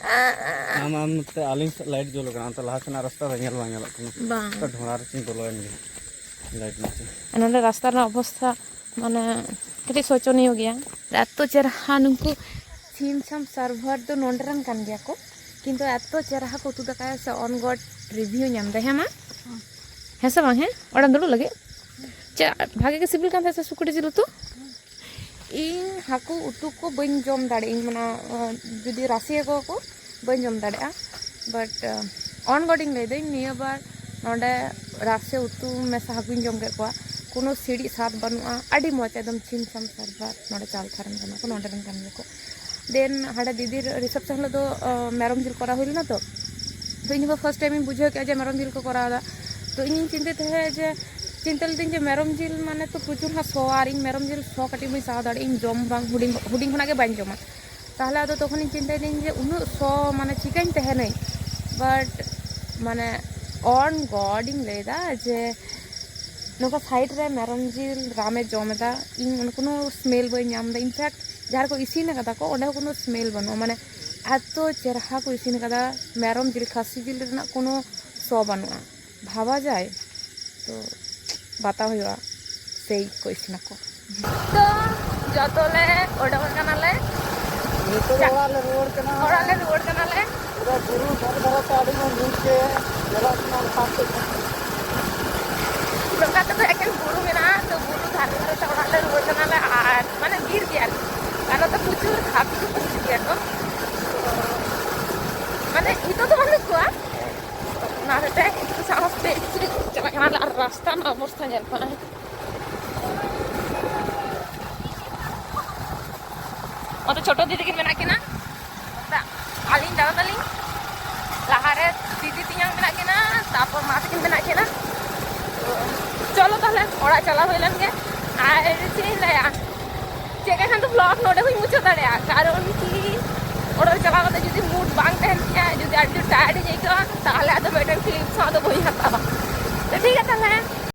ᱟᱢ ᱟᱢ ᱱᱚᱛᱮ ᱟᱹᱞᱤᱧ ᱥᱮᱫ ᱞᱟᱭᱤᱴ ᱡᱩᱞ ᱠᱟᱱᱟ, ᱚᱱᱛᱮ ᱞᱟᱦᱟ ᱥᱮᱱᱟᱜ ᱨᱟᱥᱛᱟ ᱫᱚ ᱧᱮᱞ ᱵᱟᱝ ᱧᱮᱞᱚᱜ ᱠᱟᱱᱟ᱾ ᱵᱟᱝ᱾ ᱚᱱᱠᱟ ᱰᱷᱚᱸᱰᱟ ᱨᱮ ᱪᱤᱧ ᱵᱚᱞᱚᱭᱮᱱ ᱜᱮ ᱞᱟᱭᱤᱴ ᱱᱚᱛᱮ᱾ ᱱᱚᱰᱮ ᱨᱟᱥᱛᱟ ᱨᱮᱱᱟᱜ ᱚᱵᱚᱥᱛᱷᱟ ᱢᱟᱱᱮ ᱠᱟᱹᱴᱤᱡ ᱥᱳᱪᱚᱱᱤᱭᱚ ᱜᱮᱭᱟ᱾ ᱮᱛᱚ ᱪᱮᱨᱦᱟ ᱱᱩᱠᱩ ᱪᱷᱤᱢ ᱪᱷᱟᱢ ᱥᱟᱨᱵᱷᱟᱨ ᱫᱚ ᱱᱚᱰᱮ ᱨᱮᱱ ᱠᱟᱱ ᱜᱮᱭᱟ ᱠᱚ, ᱠᱤᱱᱛᱩ ᱮᱛᱚ ᱪᱮᱨᱦᱟ ᱠᱚ ᱩᱛᱩ ᱫᱟᱠᱟᱭᱟ ᱥᱮ, on God review ᱧᱟᱢ ᱫᱟᱭ᱾ ᱦᱮᱸ ᱢᱟ? ᱦᱮᱸ ᱥᱮ ᱵᱟᱝ? ᱦᱮᱸ, ᱚᱲᱟᱜ ᱫᱩᱲᱩᱵ ᱞᱟᱹᱜᱤᱫ᱾ ᱪᱮᱫ ᱵᱷᱟᱜᱮ ᱜᱮ ᱥᱤᱵᱤᱞ ᱠᱟᱱ ᱛᱟᱦᱮᱸᱫ ᱥᱮ ᱥᱩᱠᱨᱤ ᱡᱤᱞ ᱩᱛᱩ? ᱤᱧ ᱦᱟᱹᱠᱩ ᱩᱛᱩ ᱠᱚ ᱵᱟᱹᱧ ᱡᱚᱢ ᱫᱟᱲᱮᱭᱟᱜᱼᱟ, ᱤᱧ ᱢᱟᱱᱮ, ᱟᱸ, ᱡᱩᱫᱤ ᱨᱟᱥᱮ ᱠᱚᱣᱟ ᱠᱚ ᱵᱟᱹᱧ ᱡᱚᱢ ᱫᱟᱲᱮᱭᱟᱜᱼᱟ᱾ But, ᱟᱸ, on God ᱤᱧ ᱞᱟᱹᱭᱫᱟᱹᱧ, ᱱᱤᱭᱟᱹ ᱵᱟᱨ ᱱᱚᱰᱮ ᱨᱟᱥᱮ ᱩᱛᱩ ᱢᱮᱥᱟ ᱦᱟᱹᱠᱩᱧ ᱡᱚᱢ ᱠᱮᱫ ᱠᱚᱣᱟ, ᱠᱳᱱᱳ ᱥᱤᱲᱤᱡ ᱥᱟᱫ ᱵᱟᱹᱱᱩᱜᱼᱟ, ᱟᱹᱰᱤ ᱢᱚᱡᱽ, ᱮᱠᱫᱚᱢ ᱪᱷᱤᱢ ᱪᱷᱟᱢ ᱥᱟᱨᱵᱷᱟᱨ ᱱᱚᱰᱮ ᱪᱟᱞᱛᱷᱟ ᱨᱮᱱ ᱠᱟᱱᱟ ᱠᱚ, ᱱᱚᱰᱮ ᱨᱮᱱ ᱠᱟᱱ ᱜᱮᱭᱟ ᱠᱚ᱾ Then ᱦᱟᱸᱰᱮ ᱫᱤᱫᱤᱨ reception ᱦᱤᱞᱳᱜ ᱫᱚ, ᱟᱸ, ᱢᱮᱨᱚᱢ ᱡᱤᱞ ᱠᱚᱨᱟᱣ ᱦᱩᱭ ᱞᱮᱱᱟ ᱛᱚ, ᱛᱚ ᱤᱧ ᱦᱚᱸ first time ᱤᱧ ᱵᱩᱡᱷᱟᱹᱣ ᱠᱮᱫᱼᱟ ᱡᱮ ᱢᱮᱨᱚᱢ ᱡᱤᱞ ᱠᱚ ᱠᱚᱨᱟᱣ ᱮᱫᱟ᱾ ᱛᱚ ᱤᱧᱤᱧ ᱪᱤᱱᱛᱟᱹᱭ ᱛᱟᱦᱮᱸᱫ ᱡᱮ, ᱪᱤᱱᱛᱟᱹ ᱞᱤᱫᱟᱹᱧ ᱡᱮ ᱢᱮᱨᱚᱢ ᱡᱤᱞ ᱢᱟᱱᱮ ᱛᱚ ᱯᱨᱚᱪᱩᱨ ᱦᱟᱸᱜ ᱥᱚᱣᱟ, ᱟᱨ ᱤᱧ ᱢᱮᱨᱚᱢ ᱡᱤᱞ ᱥᱚ ᱠᱟᱹᱴᱤᱡ ᱵᱟᱹᱧ ᱥᱟᱦᱟᱣ ᱫᱟᱲᱮᱭᱟᱜᱼᱟ, ᱤᱧ ᱡᱚᱢ ᱵᱟᱝ, ᱦᱩᱰᱤᱧ, ᱦᱩᱰᱤᱧ ᱠᱷᱚᱱᱟᱜ ᱜᱮ ᱵᱟᱹᱧ ᱡᱚᱢᱟ᱾ ᱛᱟᱦᱚᱞᱮ ᱟᱫᱚ ᱛᱚᱠᱷᱚᱱᱤᱧ ᱪᱤᱱᱛᱟᱹᱭ ᱫᱟᱹᱧ ᱡᱮ ᱩᱱᱟᱹᱜ ᱥᱚ ᱢᱟᱱᱮ ᱪᱤᱠᱟᱹᱧ ᱛᱟᱦᱮᱱᱟᱹᱧ? But ᱢᱟᱱᱮ on God ᱤᱧ ᱞᱟᱹᱭᱫᱟ ᱡᱮ ᱱᱚᱝᱠᱟ side ᱨᱮ ᱢᱮᱨᱚᱢ ᱡᱤᱞ ᱨᱟᱢᱮ ᱡᱚᱢ ᱮᱫᱟ, ᱤᱧ ᱚᱱᱟ ᱠᱳᱱᱳ smell ᱵᱟᱹᱧ ᱧᱟᱢ ᱮᱫᱟ᱾ In fact ᱡᱟᱦᱟᱸ ᱨᱮᱠᱚ ᱤᱥᱤᱱ ᱟᱠᱟᱫᱟ ᱠᱚ, ᱚᱸᱰᱮ ᱦᱚᱸ ᱠᱳᱱᱳ smell ᱵᱟᱹᱱᱩᱜᱼᱟ, ᱢᱟᱱᱮ ᱮᱛᱚ ᱪᱮᱨᱦᱟ ᱠᱚ ᱤᱥᱤᱱ ᱟᱠᱟᱫᱟ, ᱢᱮᱨᱚᱢ ᱡᱤᱞ, ᱠᱷᱟᱹᱥᱤ ᱡᱤᱞ ᱨᱮᱱᱟᱜ ᱠᱳᱱᱳ ᱥᱚ ᱵᱟᱹᱱᱩᱜᱼᱟ᱾ ᱵᱷᱟᱵᱟ ᱡᱟᱭ, ᱛᱚ ᱵᱟᱛᱟᱣ ᱦᱩᱭᱩᱜᱼᱟ, ᱥᱮᱭ ᱠᱚ ᱤᱥᱤᱱᱟᱠᱚ᱾ ᱛᱚ ᱡᱚᱛᱚ ᱞᱮ ᱚᱰᱚᱠ ᱟᱠᱟᱱᱟᱞᱮ᱾ ᱱᱤᱛᱚᱜ ᱫᱚ ᱪᱟ- ᱚᱲᱟᱜ ᱞᱮ ᱨᱩᱣᱟᱹᱲ ᱠᱟᱱᱟ᱾ ᱚᱲᱟᱜ ᱞᱮ ᱨᱩᱣᱟᱹᱲ ᱠᱟᱱᱟᱞᱮ᱾ ᱯᱩᱨᱟᱹ ᱵᱩᱨᱩ ᱫᱷᱟᱨᱮ ᱫᱷᱟᱨᱮ ᱛᱮ ᱟᱹᱰᱤ ᱢᱚᱡᱽ view ᱜᱮ ᱧᱮᱞᱚᱜ ᱠᱟᱱᱟ ᱞᱟᱛᱟᱨ ᱥᱮᱫ᱾ ᱱᱚᱝᱠᱟ ᱛᱮᱫᱚ ᱮᱠᱮᱱ ᱵᱩᱨᱩ ᱢᱮᱱᱟᱜᱼᱟ, ᱛᱚ ᱵᱩᱨᱩ ᱫᱷᱟᱨᱮ ᱫᱷᱟᱨᱮ ᱛᱮ ᱚᱲᱟᱜ ᱞᱮ ᱨᱩᱣᱟᱹᱲ ᱠᱟᱱᱟᱞᱮ᱾ ᱟᱨ ᱢᱟᱱᱮ ᱵᱤᱨ ᱜᱮ ᱟᱨᱠᱤ, ᱟᱨ ᱱᱚᱛᱮ ᱯᱨᱚᱪᱩᱨ ᱦᱟᱹᱛᱤ ᱠᱚᱠᱚ ᱦᱤᱡᱩᱜ ᱜᱮᱭᱟ ᱠᱚ᱾ ᱛᱚ ᱢᱟᱱᱮ ᱱᱤᱛᱚᱜ ᱫᱚ ᱵᱟᱹᱱᱩᱜ ᱠᱚᱣᱟ, ᱚᱱᱟ ᱦᱚᱛᱮᱡ ᱛᱮ ᱥᱟᱦᱚᱥ ᱛᱮ ᱪᱟᱞᱟᱜ ᱠᱟᱱᱟᱞᱮ᱾ ᱟᱨ ᱨᱟᱥᱛᱟ ᱨᱮᱱᱟᱜ ᱚᱵᱚᱥᱛᱟ ᱧᱮᱞ ᱯᱮ᱾ ᱚᱱᱛᱮ ᱪᱷᱳᱴᱳ ᱫᱤᱫᱤ ᱠᱤᱱ ᱢᱮᱱᱟᱜ ᱠᱤᱱᱟ, ᱚᱱᱛᱮ ᱟᱹᱞᱤᱧ ᱫᱟᱫᱟ ᱛᱟᱹᱞᱤᱧ, ᱞᱟᱦᱟᱨᱮ ᱫᱤᱫᱤ ᱛᱮᱧᱟᱝ ᱢᱮᱱᱟᱜ ᱠᱤᱱᱟ, ᱛᱟᱨᱯᱚᱨ ᱢᱟ ᱛᱟᱹᱠᱤᱱ ᱢᱮᱱᱟᱜ ᱠᱤᱱᱟ᱾ ᱪᱚᱞᱚ ᱛᱟᱦᱞᱮ ᱚᱲᱟᱜ ᱪᱟᱞᱟᱣ ᱦᱩᱭ ᱞᱮᱱ ᱜᱮ᱾ ᱟᱨ ᱪᱮᱫ ᱤᱧ ᱞᱟᱹᱭᱟ, ᱪᱮᱫ ᱞᱮᱠᱟ ᱠᱷᱟᱱ ᱫᱚ vlog ᱱᱚᱰᱮ ᱦᱚᱸᱧ ᱢᱩᱪᱟᱹᱫ ᱫᱟᱲᱮᱭᱟᱜᱼᱟ, ᱠᱟᱨᱚᱱ ᱠᱤ ᱚᱲᱟᱜ ᱨᱮ ᱪᱟᱞᱟᱣ ᱠᱟᱛᱮ ᱡᱩᱫᱤ mood ᱵᱟᱝ ᱛᱟᱦᱮᱱ ᱛᱤᱧᱟ, ᱡᱩᱫᱤ ᱟᱹᱰᱤ ᱡᱳᱨ tired ᱤᱧ ᱟᱹᱭᱠᱟᱹᱣᱟ, ᱛᱟᱦᱞᱮ ᱟᱫᱚ ᱢᱤᱫᱴᱮᱱ clip ᱦᱚᱸ ᱟᱫᱚ ᱵᱟᱹᱧ ᱦᱟᱛᱟᱣᱟ᱾ ᱛᱚ ᱴᱷᱤᱠ ᱜᱮᱭᱟ ᱛᱟᱦᱞᱮ᱾